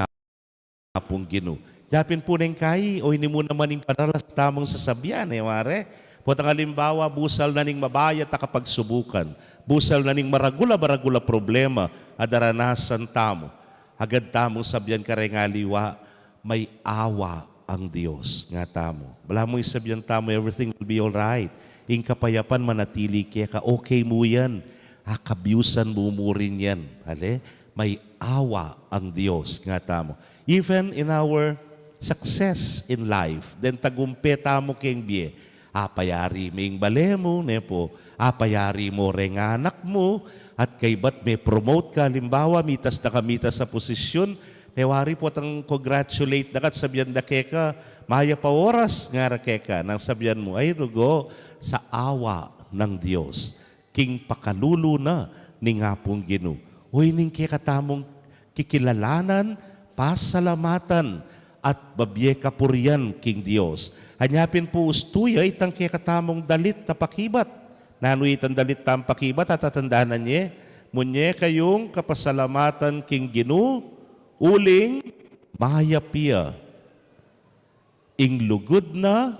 Apung Ginu. Nya pin pu neng kai, o ini mu naman ing panalas tamung sasabian, e wari. Potang alimbawa, busal na ning mabayat a kapagsubukan, busal na ning maragul a maragul a problema a daranasan tamu, agad tamung sabian kareng aliwa, "May awa ang Dios," nga tamu. Balamu ing sabian tamu, "Everything will be all right. Ing kapayapan manatili keka, okay mu yan. Akabyusan mu mu rin yan." Ale? "May awa ang Dios," nga tamu. Even in our success in life, deng tagumpe tamu keng bie, apayari me ing bale mu, ne pu, apayari mu reng anak mu, at kaybat me-promote ka, alimbawa, mitas na ka mitas a posisyun, ne wari, potang congratulate da ka at sabian da keka, "Mayap a oras," ngara keka, nang sabian mu, "Ay, rugo, sa awa ng Dios." King pakalulu na ning Apung Ginu. O ining kekatamung kikilalanan, pasalamatan, at babie kapurian king Dios. Anya pin pu ustu ya itang kekatamung dalit a pakibat. Nanu itang dalit tang pakibat, atatandanan ye? "Munye kayung kapasalamatan king Ginu, uling mayap ya, ing lugud na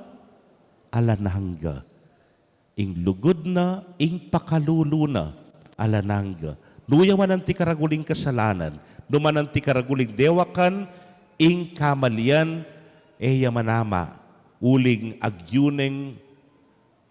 alang angga." Ing lugud na, ing pakalulu na, alang angga. Nu ya man anti karagul ing kasalanan, nu man anti karagul ing dewakan, ing kamalian, e ya manama, uling agyu neng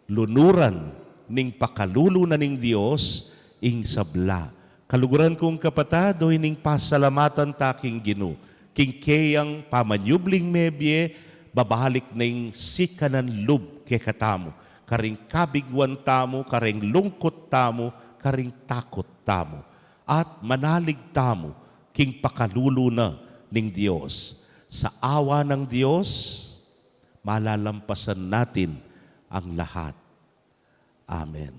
lunuran ning pakalulu na ning Dios ing sabla. Kaluguran kung kapatad, o ining pasalamatan ta king Ginu, king keyang pamanyubling mebie, babalik na ing sikanan lub kekatamu, karing kabiguan tamu, karing lungkut tamu, karing takut tamu. At manalig tamu king pakalulu na ning Dios. Sa awa ng Dios, malalampasan natin ang lahat. Amen.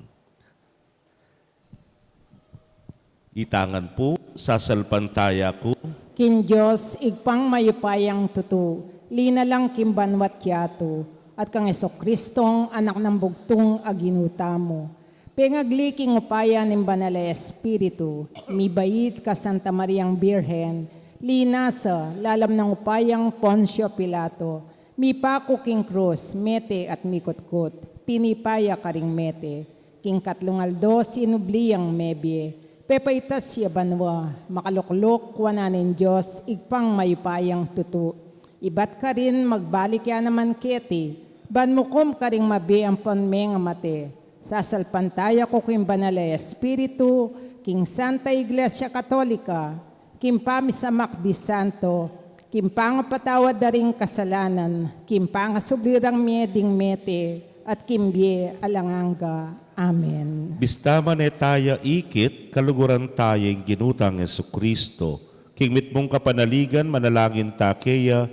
Itangan pu, sasalpantaya ku king Dios, Ibpang mayupayang tutu, linalang king banua't yatu, at kang Jesucristong Anak nang bugtung a Ginu tamu. Pengagli king upaya ning Banal a Espiritu, mibait kang Santa Mariang Birhen, linasa lalam ning upayang Poncio Pilato, mipaku king krus, mete at mikutkut, tinipa ya karing mete, king katlung aldo sinubli yang mebie, pepaitas ya banua, makalukluk wanan ning Dios, Ibpang mayupayang tutu. Ibat karin magbalik ya naman keti, ban mukum karing mabie ampon mengamate. Sasalpantaya ku king Banal a Espiritu, king Santa Iglesia Katolika, king pamisamak di santo, king pangapatawad da ring kasalanan, king pangasubli rang mie ding mete, at king bie alang angga. Amen. Bista man e taya ikit, kaluguran taya ing Ginu tang Jesucristo. King mitmung kapanaligan, manalangin ta keya,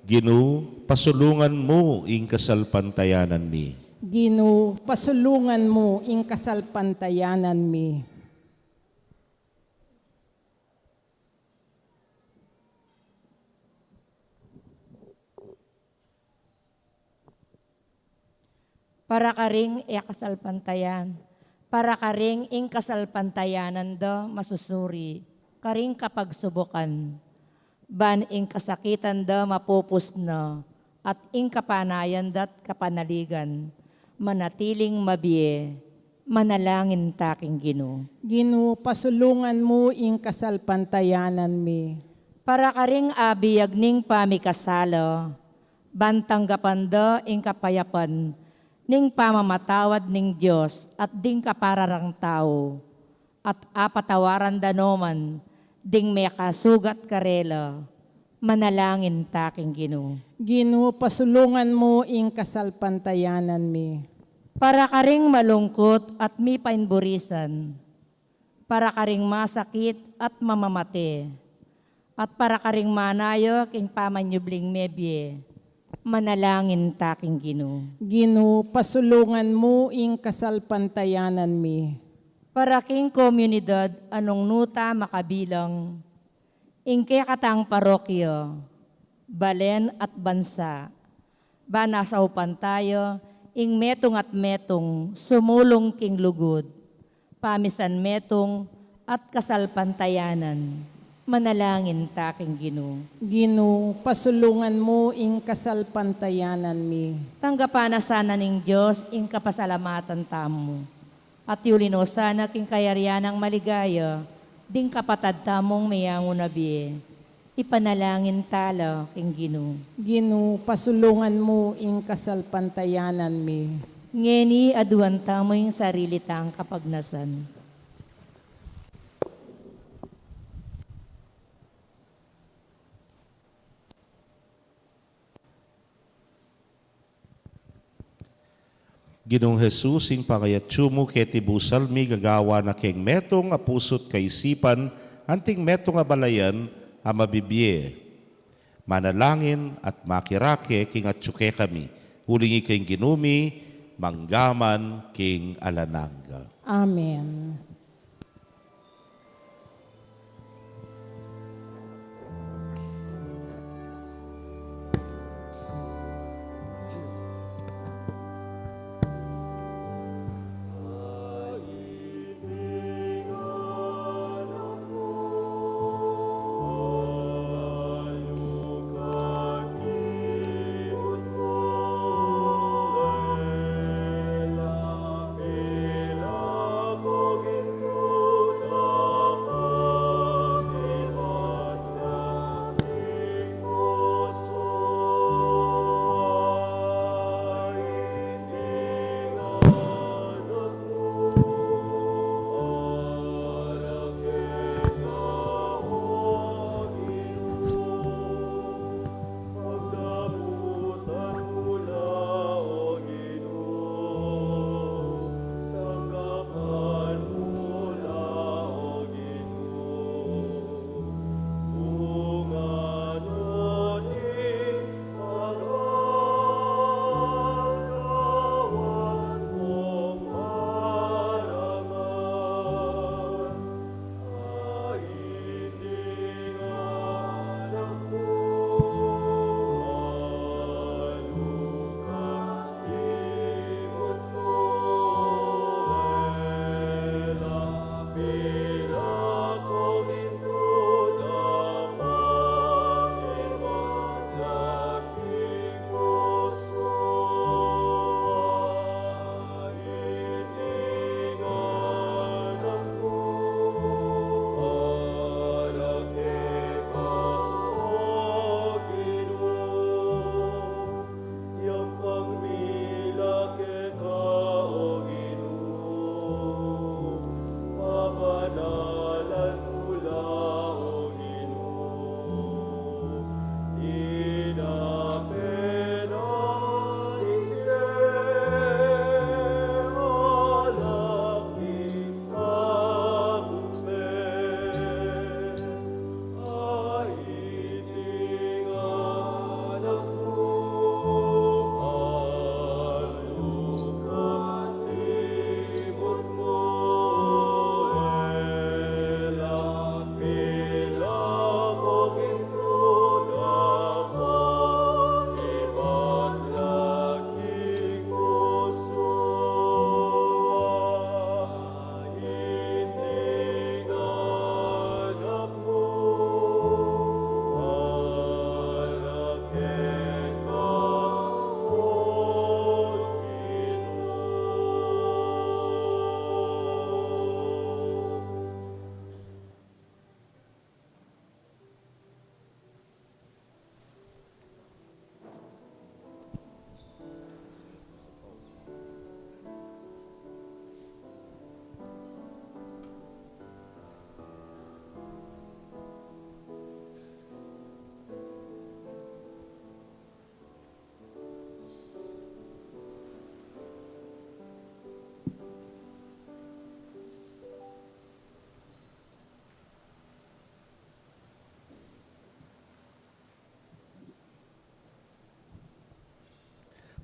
Ginu, pasulungan mu ing kasalpantayanan mi. Ginu, pasulungan mu ing kasalpantayanan mi. Para karing e kasalpantayan, para karing ing kasalpantayanan da masusuri karing kapagsubukan, ban ing kasakitan da mapupus na, at ing kapanayan da't kapanaligan, manatiling mabie. Manalangin ta king Ginu. Ginu, pasulungan mu ing kasalpantayanan mi. Para karing abiag ning pamikasala, ban tanggapan da ing kapayapan ning pamamatawad ning Dios at ding kapara rang tau, at apatawaran da no man ding mekasugat karela. Manalangin ta king Ginu. Ginu, pasulungan mu ing kasalpantayanan mi. Para karing malungkut at mipainburisan, para karing masakit at mamamate, at para karing manaya king pamanyubling mebie, manalangin ta king Ginu. Ginu, pasulungan mu ing kasalpantayanan mi. Para king komunidad a nung nu ta makabilang, ing kekatang parokya, balen at bansa, ban asaupan taya ing metung at metung sumulung king lugud, pamisan metung at kasalpantayanan. Manalangin ta king Ginu. Ginu, pasulungan mu ing kasalpantayanan mi. Tanggapan na sana ning Dios ing kapasalamatan tamu. At yuli no sana king kayarian nang maligaya ding kapatad tamung meyangu na bie. Ipanalangin ta la king Ginu. Ginu, pasulungan mu ing kasalpantayanan mi. Ngeni aduan tamu ing sarili tang kapagnasan. Ginung Jesus, ing pangayatsu mu keti busal mi gagawan na keng metung a pusu't kaisipan anting metung a balayan a mabibie, manalangin at makirake king atsu kekami, uling ika ing Ginu mi, mangga man king alang angga. Amen.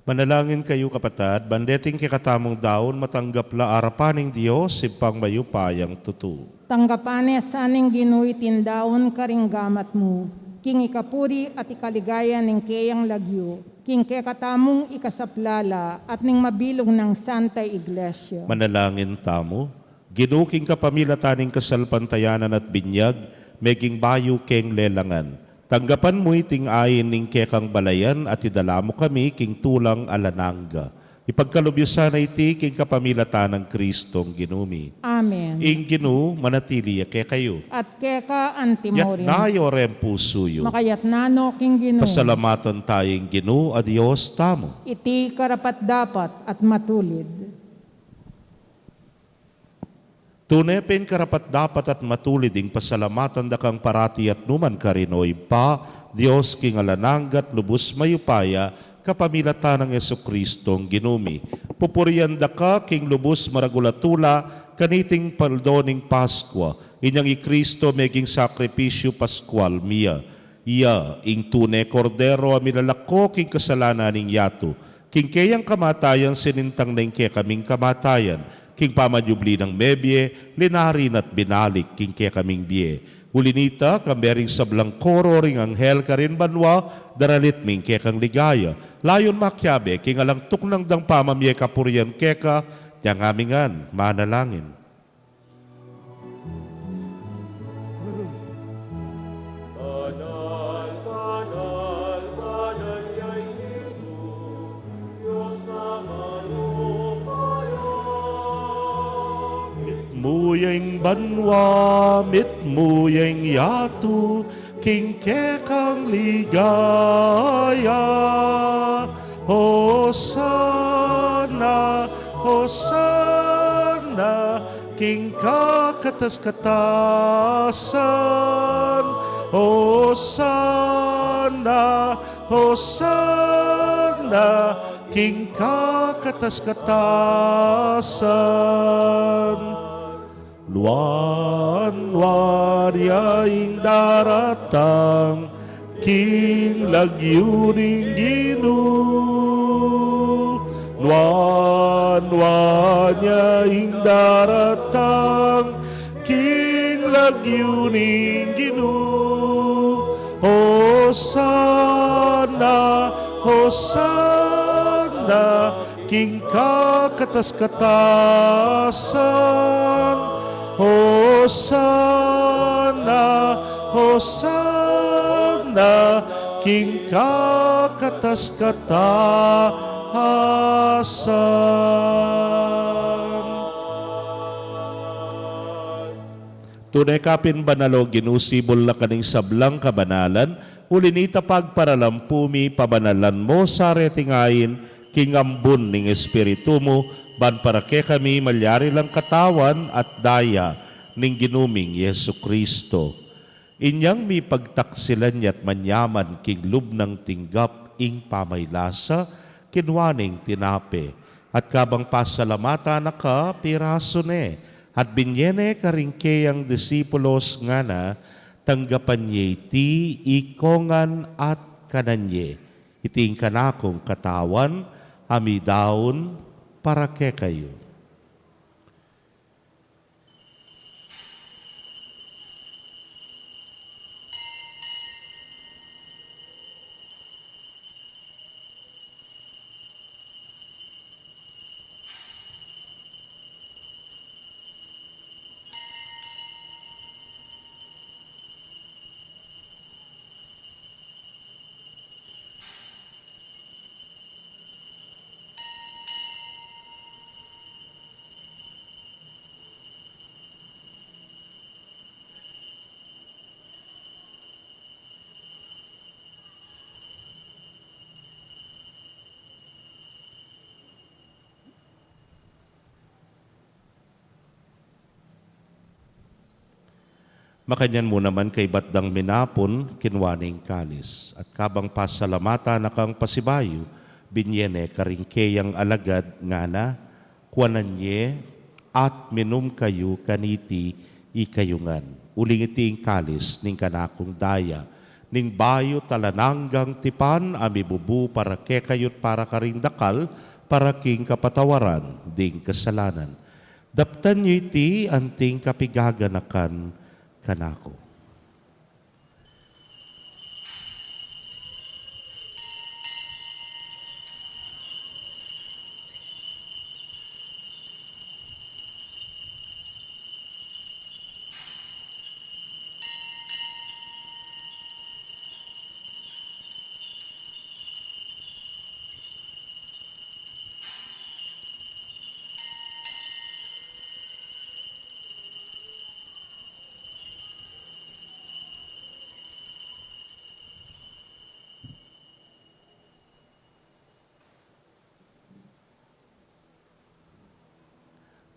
Manalangin kayu, kapatad, ban deting kekatamung daun matanggap la arapan ning Dios, Ibpang mayupayang tutu. Tanggapan ne sa ning Ginu iting daun karing gamat mu, king ikapuri at ikaligaya ning keyang lagyu, king kekatamung ikasaplala at ning mabilug nang Santa Iglesia. Manalangin tamu. Ginu, king kapamilatan ning kasalpantayanan at binyag, meging bayu keng lelangan. Tanggapan mu iting ain ning kekang balayan at idala mu kami king tulang alang angga. Ipagkalub yu sana iti king kapamilatan nang Kristong Ginu mi. Amen. Ing Ginu manatili ya kekayu. At keka antimurin. Yatna yu reng pusu yu. Makayatna no king Ginu. Pasalamatan taya ing Ginu a Dios tamu. Iti karapat-dapat at matulid. Tune pin karapat-dapat at matulid ing pasalamatan da kang parati at nukarin man, O Ibpa, Dios king alang angga at lubus mayupaya, kapamilatan nang Jesukristong Ginu mi. Pupurian da ka king lubus maragul a tula kaniting aldo ning Paskua, inyang i Kristo meging sakripisyu paskual mi. Iya ing tune Kordero a milalako king kasalanan ning yatu. King keyang kamatayan sinintang na ing kekaming kamatayan, king pamanyubli nang mebie, linari na't binalik king kekaming bie. Uli nita, kambe ring sablang koro ring anghel karin banua, daralit mi ing kekang ligaya. Layun makiabe king alang tuknang dang pamamie kapurian keka, inyang ami ngan manalangin. Banal, banal, banal ya ing Ginu, Dios a mayupaya. Mitmu ya ing banua, mitmu ya ing yatu, king kekang ligaya. Hosana, Hosana, king kakatas-katasan. Hosana, Hosana, king kakatas-katasan. Nuan-nuan ya ing daratang king lagyu ning Ginu. Nuan-nuan ya ing daratang king lagyu ning Ginu. Hosana, Hosana, king kakatas-katasan. Hosana, Hosana, king kakatas-katasan. Tune ka pin banal, O Ginu, sibul na ka ning sablang kabanalan, uli nita pagparalampu mi, pabanalan mu sa reting ain king ambun ning Espiritu mu, ban para kekami malyari lang Katawan at Daya ning Ginu ming Jesucristo. Inyang mipagtaksilan ya't manyaman king lub nang tinggap ing pamaylasa, kinua neng tinape, at kabang pasalamatan na ka, pirasu ne, at binye ne karing keyang disipulos, ngana: Tanggapan ye iti ikongan at kanan ye. Iti ing kanakung Katawan a midaun para kekayu. Makanyan mu naman, kaybat dang minapun, kinua ne ing kalis, at kabang pasalamatan na kang pasibayu, binye ne karing keyang alagad, ngana: Kuanan ye at minum kayu kaniti ikayu ngan, uling iti ing kalis ning kanakung daya, ning bayu't alang anggang tipan, a mibubu para kekayu't para karing dakal, para king kapatawaran ding kasalanan. Daptan yu iti anting kapigaganakan kanaku.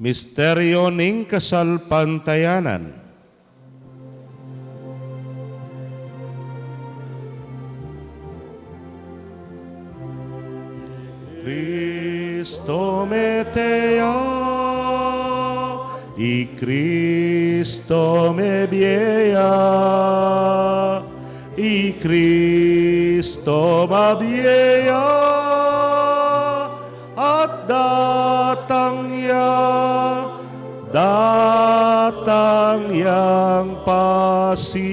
Misteryo ning kasalpantayanan. Kristo mete ya, i Kristo mebie ya, i Kristo mabie ya, at datang ya, datang yang pasibayu.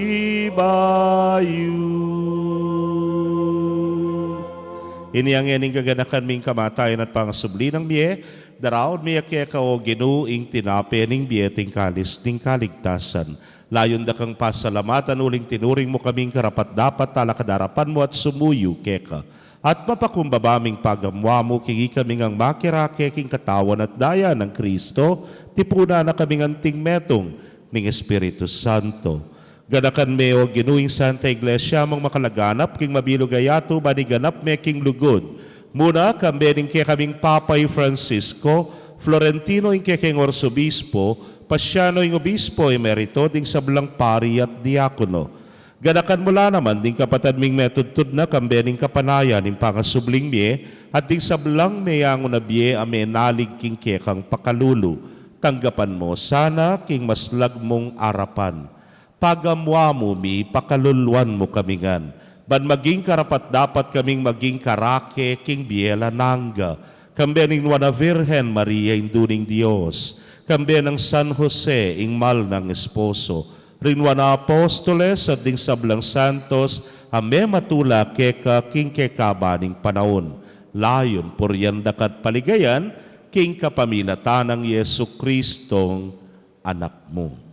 Inya ngening gaganakan ming kamatayan at pangasubli nang mie, daraun mi keka, o Ginu, ing tinape ning bie at ing kalis ning kaligtasan. Layun da kang pasalamatan uling tinuring mu kaming karapat-dapat talakad king arapan mu at sumuyu keka. At mapakumbaba ming pagamuan mu king ikami ngan makirake king katawan at daya nang Kristo, tipunan na kaming anting metung ning Espiritu Santo. Ganakan me, o Ginu, ing Santa Iglesia mung makalaganap king mabilug a yatu, ban iganap me king lugud mu na, kambe ning kekaming Papa i Francisco, Florentino ing kekeng Arsobispo, Pasiano ing Obispo Emerito, ding sablang pari at diakono. Ganakan mu la naman ding kapatad ming metudtud na kambe ning kapanayan ning pangasubling mie, at ding sablang meyangu na bie a menalig king kekang pakalulu. Tanggapan mu sana king maslag mung arapan. Pagamuan mu mi, pakaluluan mu kami ngan, ban maging karapat-dapat kaming maging karake king bie alang angga, kambe ning Nuan a Virgen Maria, Indu ning Dios, kambe nang San Jose, ing mal nang esposo, ring Nuan a Apostoles, at ding sablang santos a mematula keka king kekaban ning panaun. Layun purian da ka at paligayan, king kapamilatan nang Jesucristong Anak mu.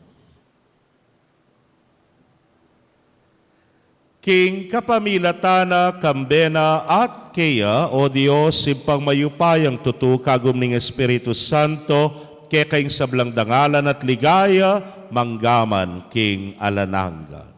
King kapamilatan na, kambe na, at keya, o Dios, Ibpang mayupayang tutu, kagum ning Espiritu Santo, keka ing sablang dangalan at ligaya, mangga man king alang angga.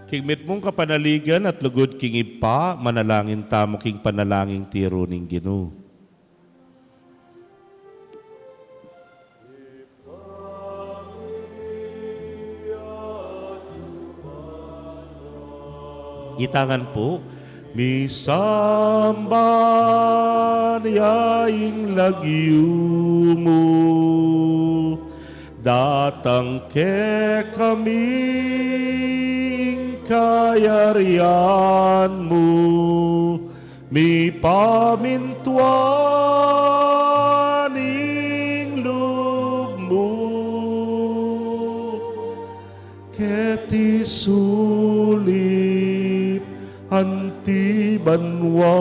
King mitmung kapanaligan at lugud king Ibpa, manalangin tamu king panalangin tiru ning Ginu. Itangan pu. Misamban ya ing lagyu mu, datang kekami ing kayarian mu, mipamintuan ing lub mu keti sulip anti banua.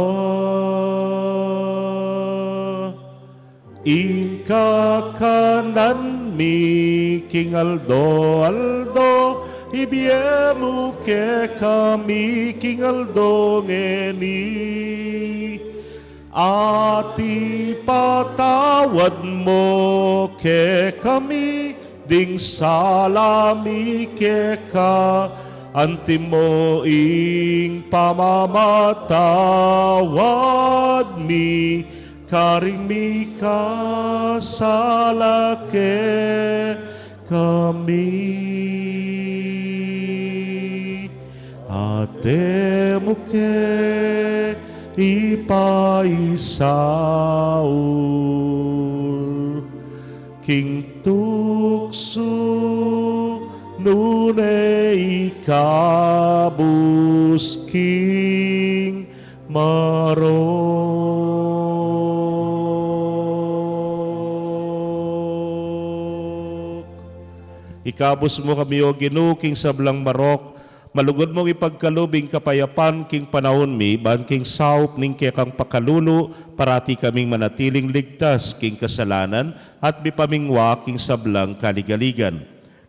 Ing kakanan mi king aldo-aldo, ibie mu kekami king aldo ngeni. At ipatawad mu kekami ding sala mi keka, antimo ing pamamatawad mi karing mikasala kekami. At e mu ke ipaisaul king tuksu, nune ikabus king marok. Ikabus mu kami, O Ginu, king sablang marok, malugud mung ipagkalub ing kapayapan king panaun mi, ban king saup ning kekang pakalulu, parati kaming manatiling ligtas king kasalanan at mipamingwa king sablang kaligaligan.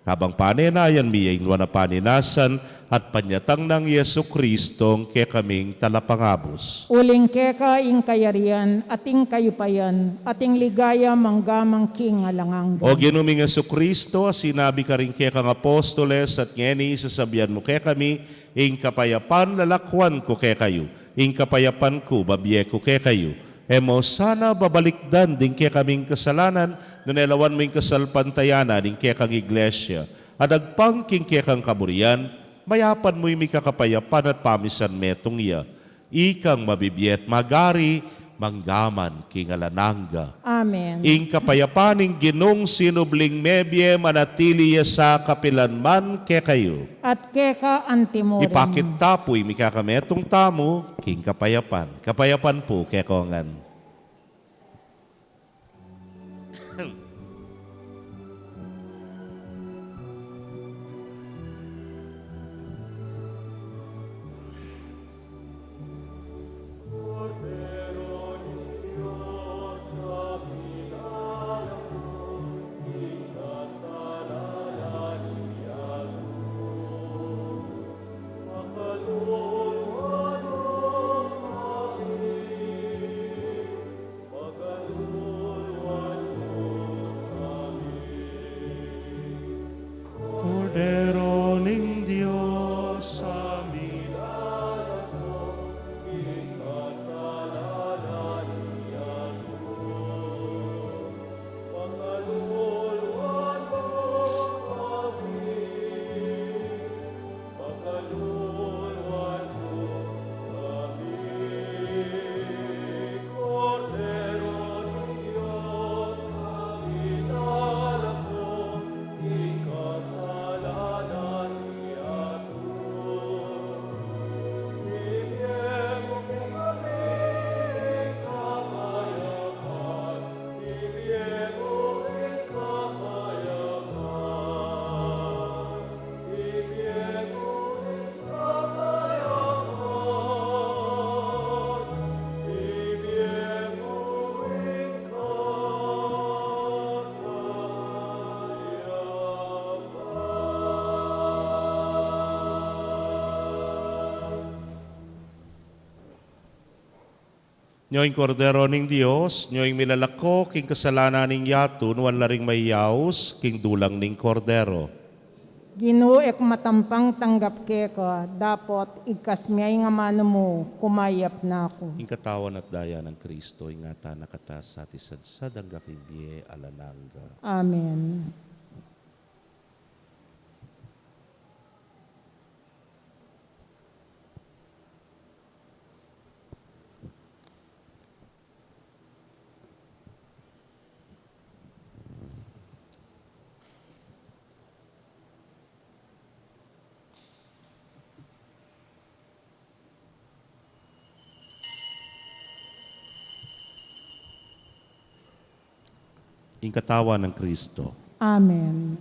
Kabang panenayan mi ya ing nuan a paninasan at panyatang nang Jesucristo, ing kekaming talapangabus. Uling keka ing kayarian, at ing kayupayan, at ing ligaya mangga man king alang angga. O Ginu ming Jesucristo, a sinabi karing kekang apostoles, at ngeni sasabian mu kekami, ing kapayapan lalakwan ku kekayu, ing kapayapan ku babie ku kekayu. E mu sana babalikdan ding kekaming kasalanan, nune lawan mu ing kasalpantayanan ning kekang iglesia. At agpang king kekang kaburian, mayapan mu ing mikakapayapan at pamisan metung ya. Ikang mabibie at magari, mangga man king alang angga. Amen. Ing kapayapan ning Ginung sinubling mebie manatili ya sa kapilan man kekayu. At keka antimurin. Ipakit ta pu ing mikakametung tamu king kapayapan. Kapayapan pu kekongan. Kordero ning Dios, a milalako king kasalanan ning yatu, pakaluluan mu kami. Nyo ing Kordero ning Dios, nyo ing milalako king kasalanan ning yatu, nuan la ring mayaus king dulang ning Kordero. Ginu, e ku matampang tanggap keka, dapot igkas me ing amanu mu, kumayap na ku. Ing katawan at daya nang Kristo, ingatan na kata sa at isadsad angga king bie alang angga. Amen. Ing katawan nang Kristo. Amen.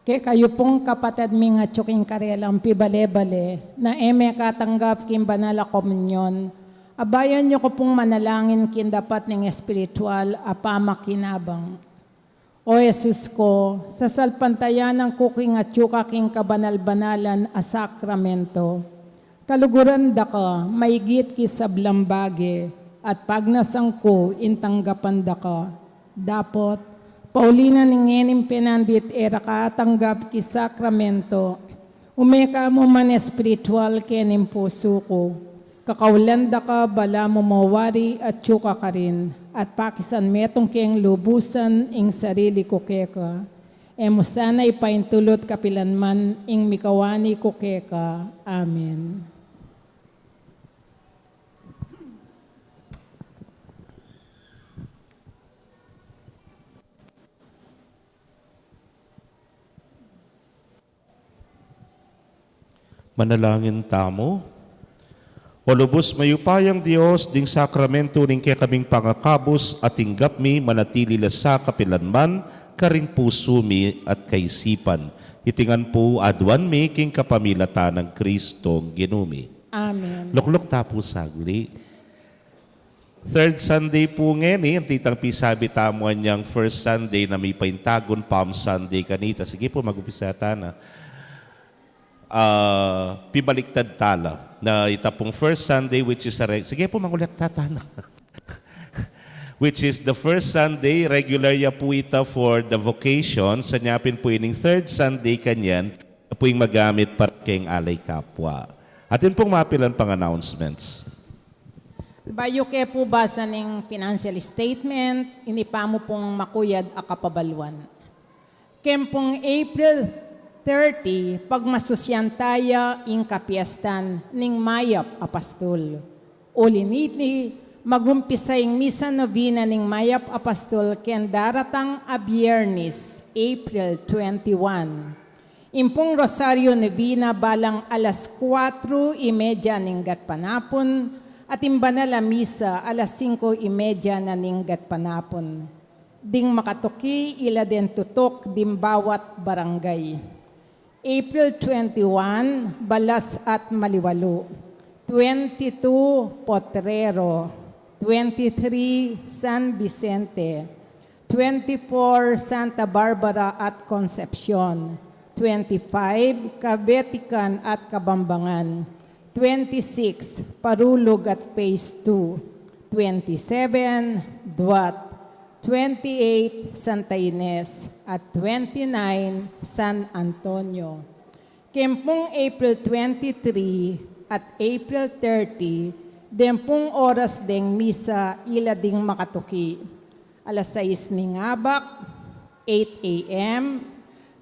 Kekayu pung kapatad ming atyu king karelang pibale-bale, na e mekatanggap king banal a komunyon, abayan yu ku pung manalangin king dapat ning espiritual a pamakinabang. O Jesus ku, sasalpantayanan ku king atyu ka king kabanal-banalan a sakramento. Kaluguran da ka, maigit king sablang bage, at pagnasan ku ing tanggapan da ka. Dapot, pauli na ning ngening penandit e ra ka atanggap king sakramento, ume ka mu man espiritual kening pusu ku. Kakaulan da ka balamu mo wari atyu ka karin, at pakisan metung keng lubusan ing sarili ku keka. E mu sana ipaintulut kapilan man ing mikawani ku keka. Amen. Manalangin tamu. O lubus mayupayang Dios, ding sakramento ning kekaming pangakabus a tinggap mi, manatili la sa kapilan man karing pusu mi at kaisipan. Iti ngan pu aduan mi king kapamilatan nang Kristong Ginu mi. Amen. Lukluk ta pu sagli. Third Sunday pu ngeni, anti tang pisabi tamu anyang first Sunday na mipaintagun Palm Sunday kanita. Sige pu, mag-umpisa ta na. Ah, pibaliktad ta la na ita pung first Sunday, which is a reg-, sige pu, mangulekta ta na. Which is the first Sunday, regular ya pu ita for the vocation, sa nya pin pu ining third Sunday kanyan, na pu ing magamit para keng alay kapwa. Atin pung mapilan pang announcements. Bayu ke pu basa ning financial statement, ini pa mu pung makuyad a kapabaluan. Keng pung April thirty, pagmasusyan taya ing kapiestan ning Mayap a Pastul. Uli niti, mag-umpisa ing misa novena ning Mayap a Pastul keng daratang a Biernis, April twenty-one. Ing pung Rosario Novena balang alas kuatro y media ning gatpanapun, at ing banal a misa alas singko y media na ning gatpanapun. Ding makatuki ila deng tutuk ding bawat barangay. April twenty-one, Balas at Maliwalu. Twenty-two, Potrero. Twenty-three, San Vicente. Twenty-four, Santa Barbara at Concepcion. Twenty-five, Kabetican at Kabambangan. Twenty-six, Parulug at Phase two. Twenty-seven, Duat. Twenty-eight, Santa Ines. At twenty-nine, San Antonio. Keng pung April twenty-three at April thirty, deng pung oras deng misa ila ding makatuki. Alas sais ning abak, eight A M,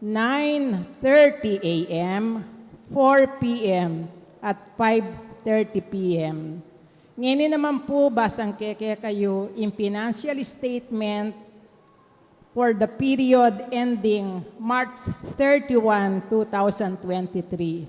nine thirty A M, four P M, at five thirty P M. Ngeni naman pu, basang ke kekayu ing financial statement for the period ending March thirty-one, two thousand twenty-three.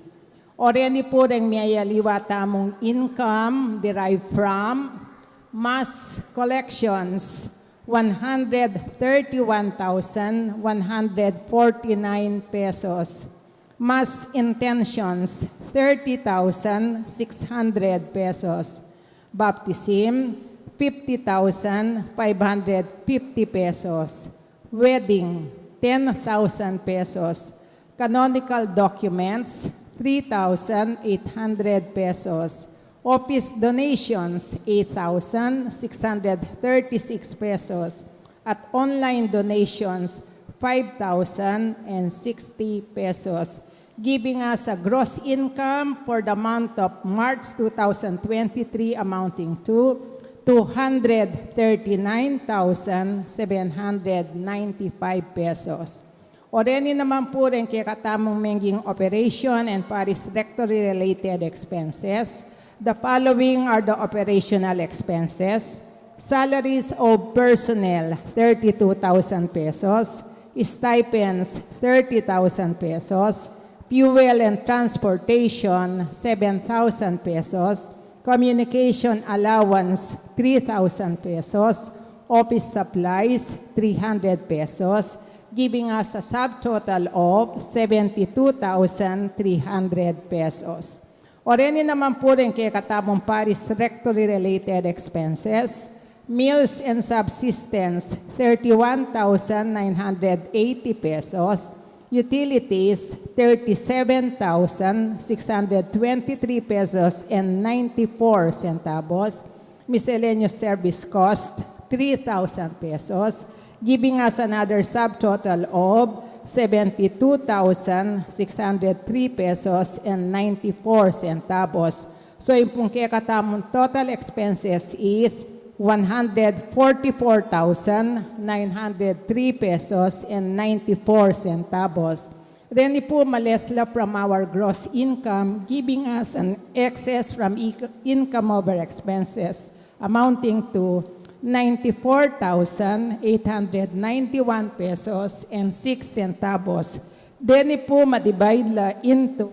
O reni pu reng miyayaliwa tamung income derived from mass collections, one hundred thirty-one thousand one hundred forty-nine pesos. Mass intentions, thirty thousand six hundred pesos. Baptism, fifty thousand five hundred fifty pesos. Wedding, ten thousand pesos. Canonical documents, three thousand eight hundred pesos. Office donations, eight thousand six hundred thirty-six pesos. At online donations, five thousand and sixty pesos, giving us a gross income for the month of March two thousand twenty-three amounting to two hundred thirty-nine thousand seven hundred ninety-five pesos. O reni naman pu reng kekatamung mengging operation and parish rectory related expenses. The following are the operational expenses: salaries of personnel, thirty-two thousand pesos, stipends, thirty thousand pesos, fuel and transportation, seven thousand pesos, communication allowance, three thousand pesos, office supplies, three hundred pesos, giving us a subtotal of seventy-two thousand three hundred pesos. O reni naman pu reng kekatamung parish rectory related expenses, meals and subsistence, thirty-one thousand nine hundred eighty pesos, utilities, thirty-seven thousand six hundred twenty-three pesos and ninety-four centavos, miscellaneous service cost, three thousand pesos, giving us another subtotal of seventy-two thousand six hundred three pesos and ninety-four centavos. So, ing pung kekatamung total expenses is one hundred forty-four thousand nine hundred three pesos and ninety-four centavos. Reni pu ma-less la from our gross income, giving us an excess from ec-, income over expenses amounting to ninety-four thousand eight hundred ninety-one pesos and six centavos. Reni pu ma-divide la into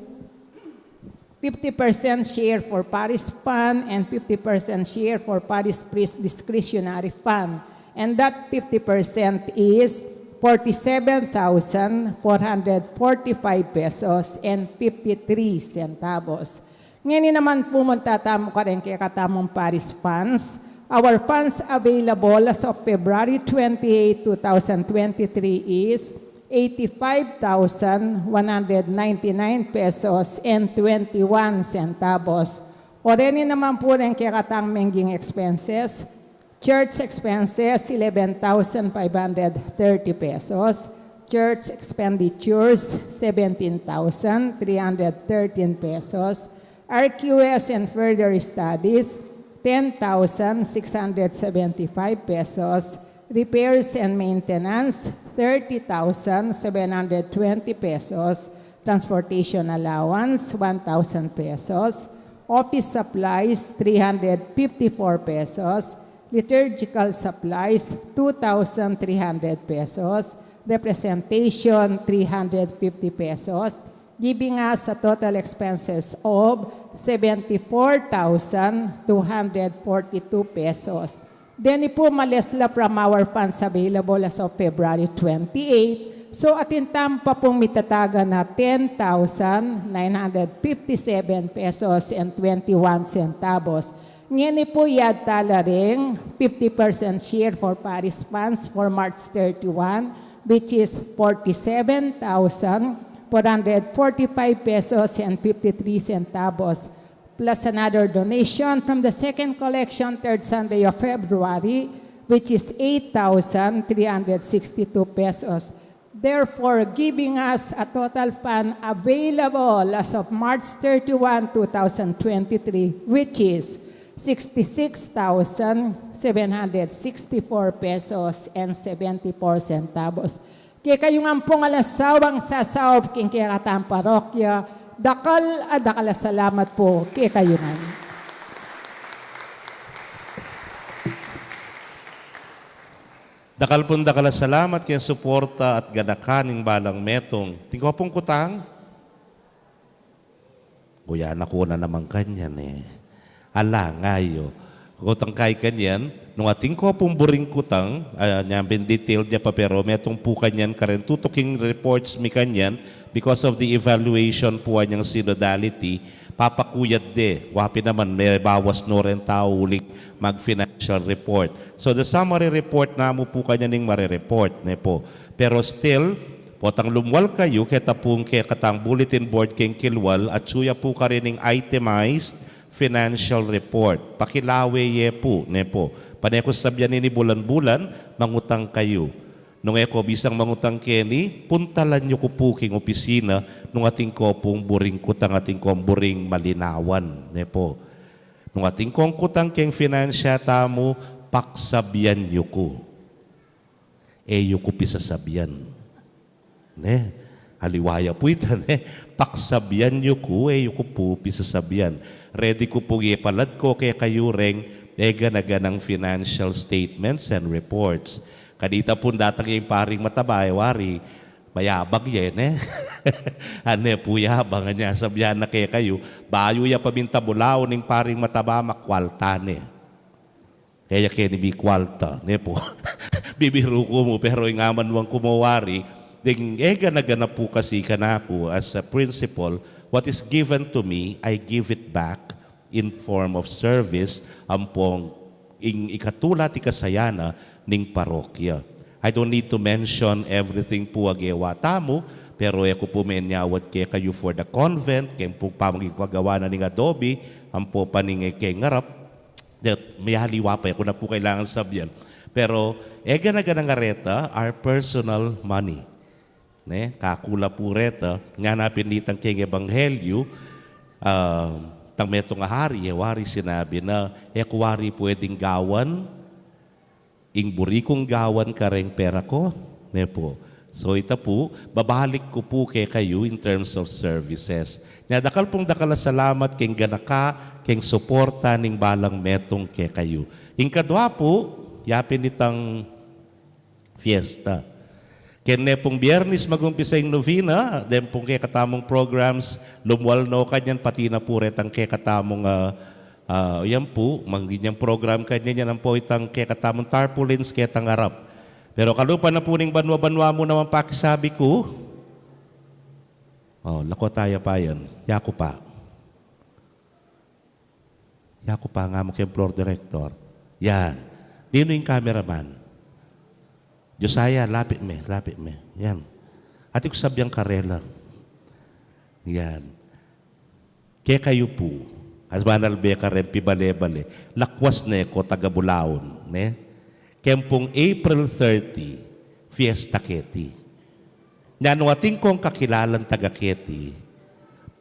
fifty percent share for parish fund and fifty percent share for parish priest discretionary fund. And that fifty percent is forty-seven thousand four hundred forty-five pesos and fifty-three centavos. Ngeni naman pu munta tamu kareng kekatamung parish funds. Our funds available as of February twenty-eight, two thousand twenty-three is eighty-five thousand one hundred ninety-nine pesos and twenty-one centavos. O reni naman pu reng kekatang mengging expenses. Church expenses, eleven thousand five hundred thirty pesos. Church expenditures, seventeen thousand three hundred thirteen pesos. R Q S and further studies, ten thousand six hundred seventy-five pesos. Repairs and maintenance, thirty thousand seven hundred twenty pesos. Transportation allowance, one thousand pesos. Office supplies, three hundred fifty-four pesos. Liturgical supplies, two thousand three hundred pesos. Representation, three hundred fifty pesos, giving us a total expenses of seventy-four thousand two hundred forty-two pesos. Reni pu ma-less la from our funds available as of February twenty-eight. So, atin tamu pa pung mitatagan a ten thousand nine hundred fifty-seven pesos and twenty-one centavos. Ngeni pu, yadta la reng fifty percent share for parish funds for March thirty-one, which is forty-seven thousand four hundred forty-five pesos and fifty-three centavos, plus another donation from the second collection, third Sunday of February, which is eight thousand three hundred sixty-two pesos. Therefore, giving us a total fund available as of March thirty-one, two thousand twenty-three, which is sixty-six thousand seven hundred sixty-four pesos and seventy-four centavos. Kekayu ngan pung alang sawang sasaup king kekatang parokya, dakal a dakal a salamat pu kekayu ngan. Dakal pung dakal a salamat keng suporta at ganaka ning balang metung. Atin ko pung kutang? Kuya, naku na naman kanyan e. Ala nga yu. Kutang kay kanyan, nung atin ko pung buring kutang, ah, nyambing detail ya pa, pero metung pu kanyan, kareng tutuking reports mi kanyan, because of the evaluation pu a nyang synodality, papakuyad de, wa pin naman, mebawas no reng tau uling mag-financial report. So, the summary report namu pu kanyan ing mare-report, ne pu. Pero still, potang lumwal kayu, keta pung kekatang bulletin board keng kilwal, atyu ya pu karin ing itemized financial report. Pakilawe ye pu, ne pu. Pane ku sabyan ini bulan-bulan, mangutang kayu. Nung e ko bisang mangutang keni, puntalan yu ku pu king opisina, nung atin ko pung buring kutang, atin kong buring malinawan, ne pu. Nung atin kong kutang keng finansya tamu, paksabyan yu ku. E yu ku pisasabyan. Ne? Aliwa ya pu ita, ne? Paksabyan yu ku, e yu ku pu pisasabyan. Ready ku pung ipalad ko kekayu reng egana-ganang financial statements and reports. Kanita pung datang ya ing paring mataba, e wari, mayabang ya, ne? Ane pu yabang, anya sabyan na kekayu, bayu ya pa minta bulaun ing paring mataba, makwalta ne. Kaya keni mikwalta, ne pu. Bibiru ku mu, pero ing amanuan ku mu wari, deng e gana-gana pu kasi kanaku as a principle, what is given to me, I give it back in form of service, ampong ing ikatula at ikasaya na ning parokya. I don't need to mention everything pu a gewa tamu, pero e ku pu menyawad kekayu for the convent, keng pu pamagpagawa na ning adobe, ampo pa ning e keng arap, that may aliwa pa, e ku na pu kailangan sabian. Pero, e gana-gana nga reta, our personal money. Ne? Kakula pu reta, ngana pin itang keng ebanghelyu, ah, tang metung a hari, e wari sinabi na, e ku wari pwedeng gawan, ing buri kung gawan kareng pera ku, ne pu. So ita pu, babalik ku pu kekayu in terms of services. Nya dakal pung dakal a salamat keng ganaka, keng suporta ning balang metung kekayu. Ing kadwa pu, yapin itang fiesta. Kene pung Biernis magumpisa ing novena, den pung kekatamung programs, lumual no kanyan pati na pu retang kekatamung, ah, ah, yan pu, manginyang program kanyan yan ampo itang kekatamung tarpaulins ketang arap. Pero kalupa na pu ning banua-banua mu naman pakisabi ku, o, lako taya pa yan. Yaku pa. Yaku pa, ngamu keng floor director. Yan. Ninu ing cameraman? Josiah, lapit me, lapit me. Yan. Atin ku sabian karela. Yan. Kekayu pu, as banal be kareng pibale-bale, lakwas ne ko taga Bulaon, ne? Keng pung April thirty, fiesta keti. Nya nu atin kong kakilalang taga keti,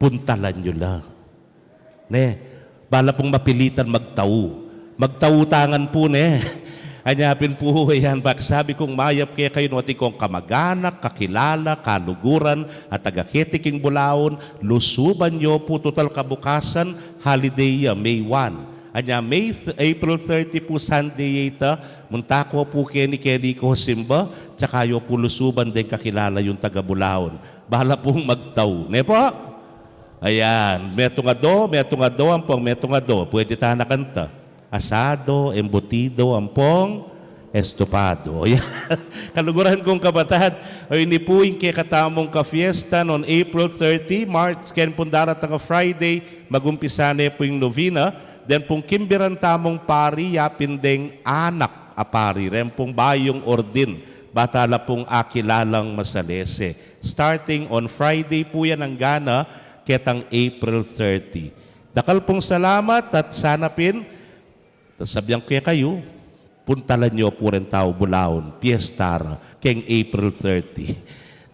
puntalan yu la. Ne, bala pung mapilitan magtau. Magtau tangan pu, ne. Anya pin pu, yan, pakisabi kung mayap kekayu nu atin kong kamaganak, kakilala, kaluguran, a taga keti king Bulaon, lusuban yu pu, tutal kabukasan, holiday ya, May one. Anya, May th-, April thirty pu, Sunday ya ita, munta ko pu keni, keni ko simba, tsaka yu pu lusuban deng kakilala yung taga Bulaon. Bala pung magtau. Ne pu? Ayan, metung a do, metung a do, ampong metung a do. Pwede ta na kanta. Asado, embutido, ampong estopado. Ayan. Kaluguran kung kapatad, o ini pu ing kekatamung kafiesta non April thirty, March, ken pung daratang a Friday, magumpisa ne pu ing novena, den pung kimbiran tamung pari, yapin deng anak a pari, ren pung bayung ordin, bata la pung akilalang masalese. Starting on Friday pu yan anggana ketang April thirty. Dakal pung salamat at sana pin, sabian ku kekayu, puntalan yu pu ren tau Bulaon, piesta ra, keng April thirty.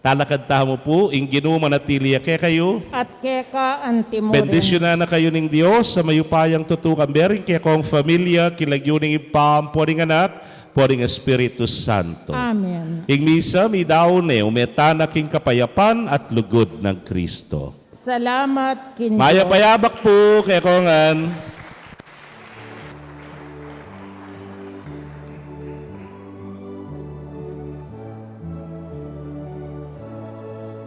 Talakad tamu pu, ing Ginu manatili ya kekayu. At keka antimurin. Bendisyunan na kayu ning Dios, a mayupayang tutukan, bering kekong familia, king lagyu ning Ibpa, ampo ning Anak, ampo ning Espiritu Santo. Amen. Ing misa, midaun ne, ume tana king kapayapan at lugud nang Kristo. Salamat king Dios. Mayap a yabak pu kekongan.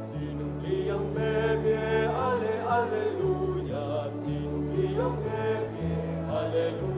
Sinumpliang bebe, ale, aleluya. Sinumpliang bebe, aleluya.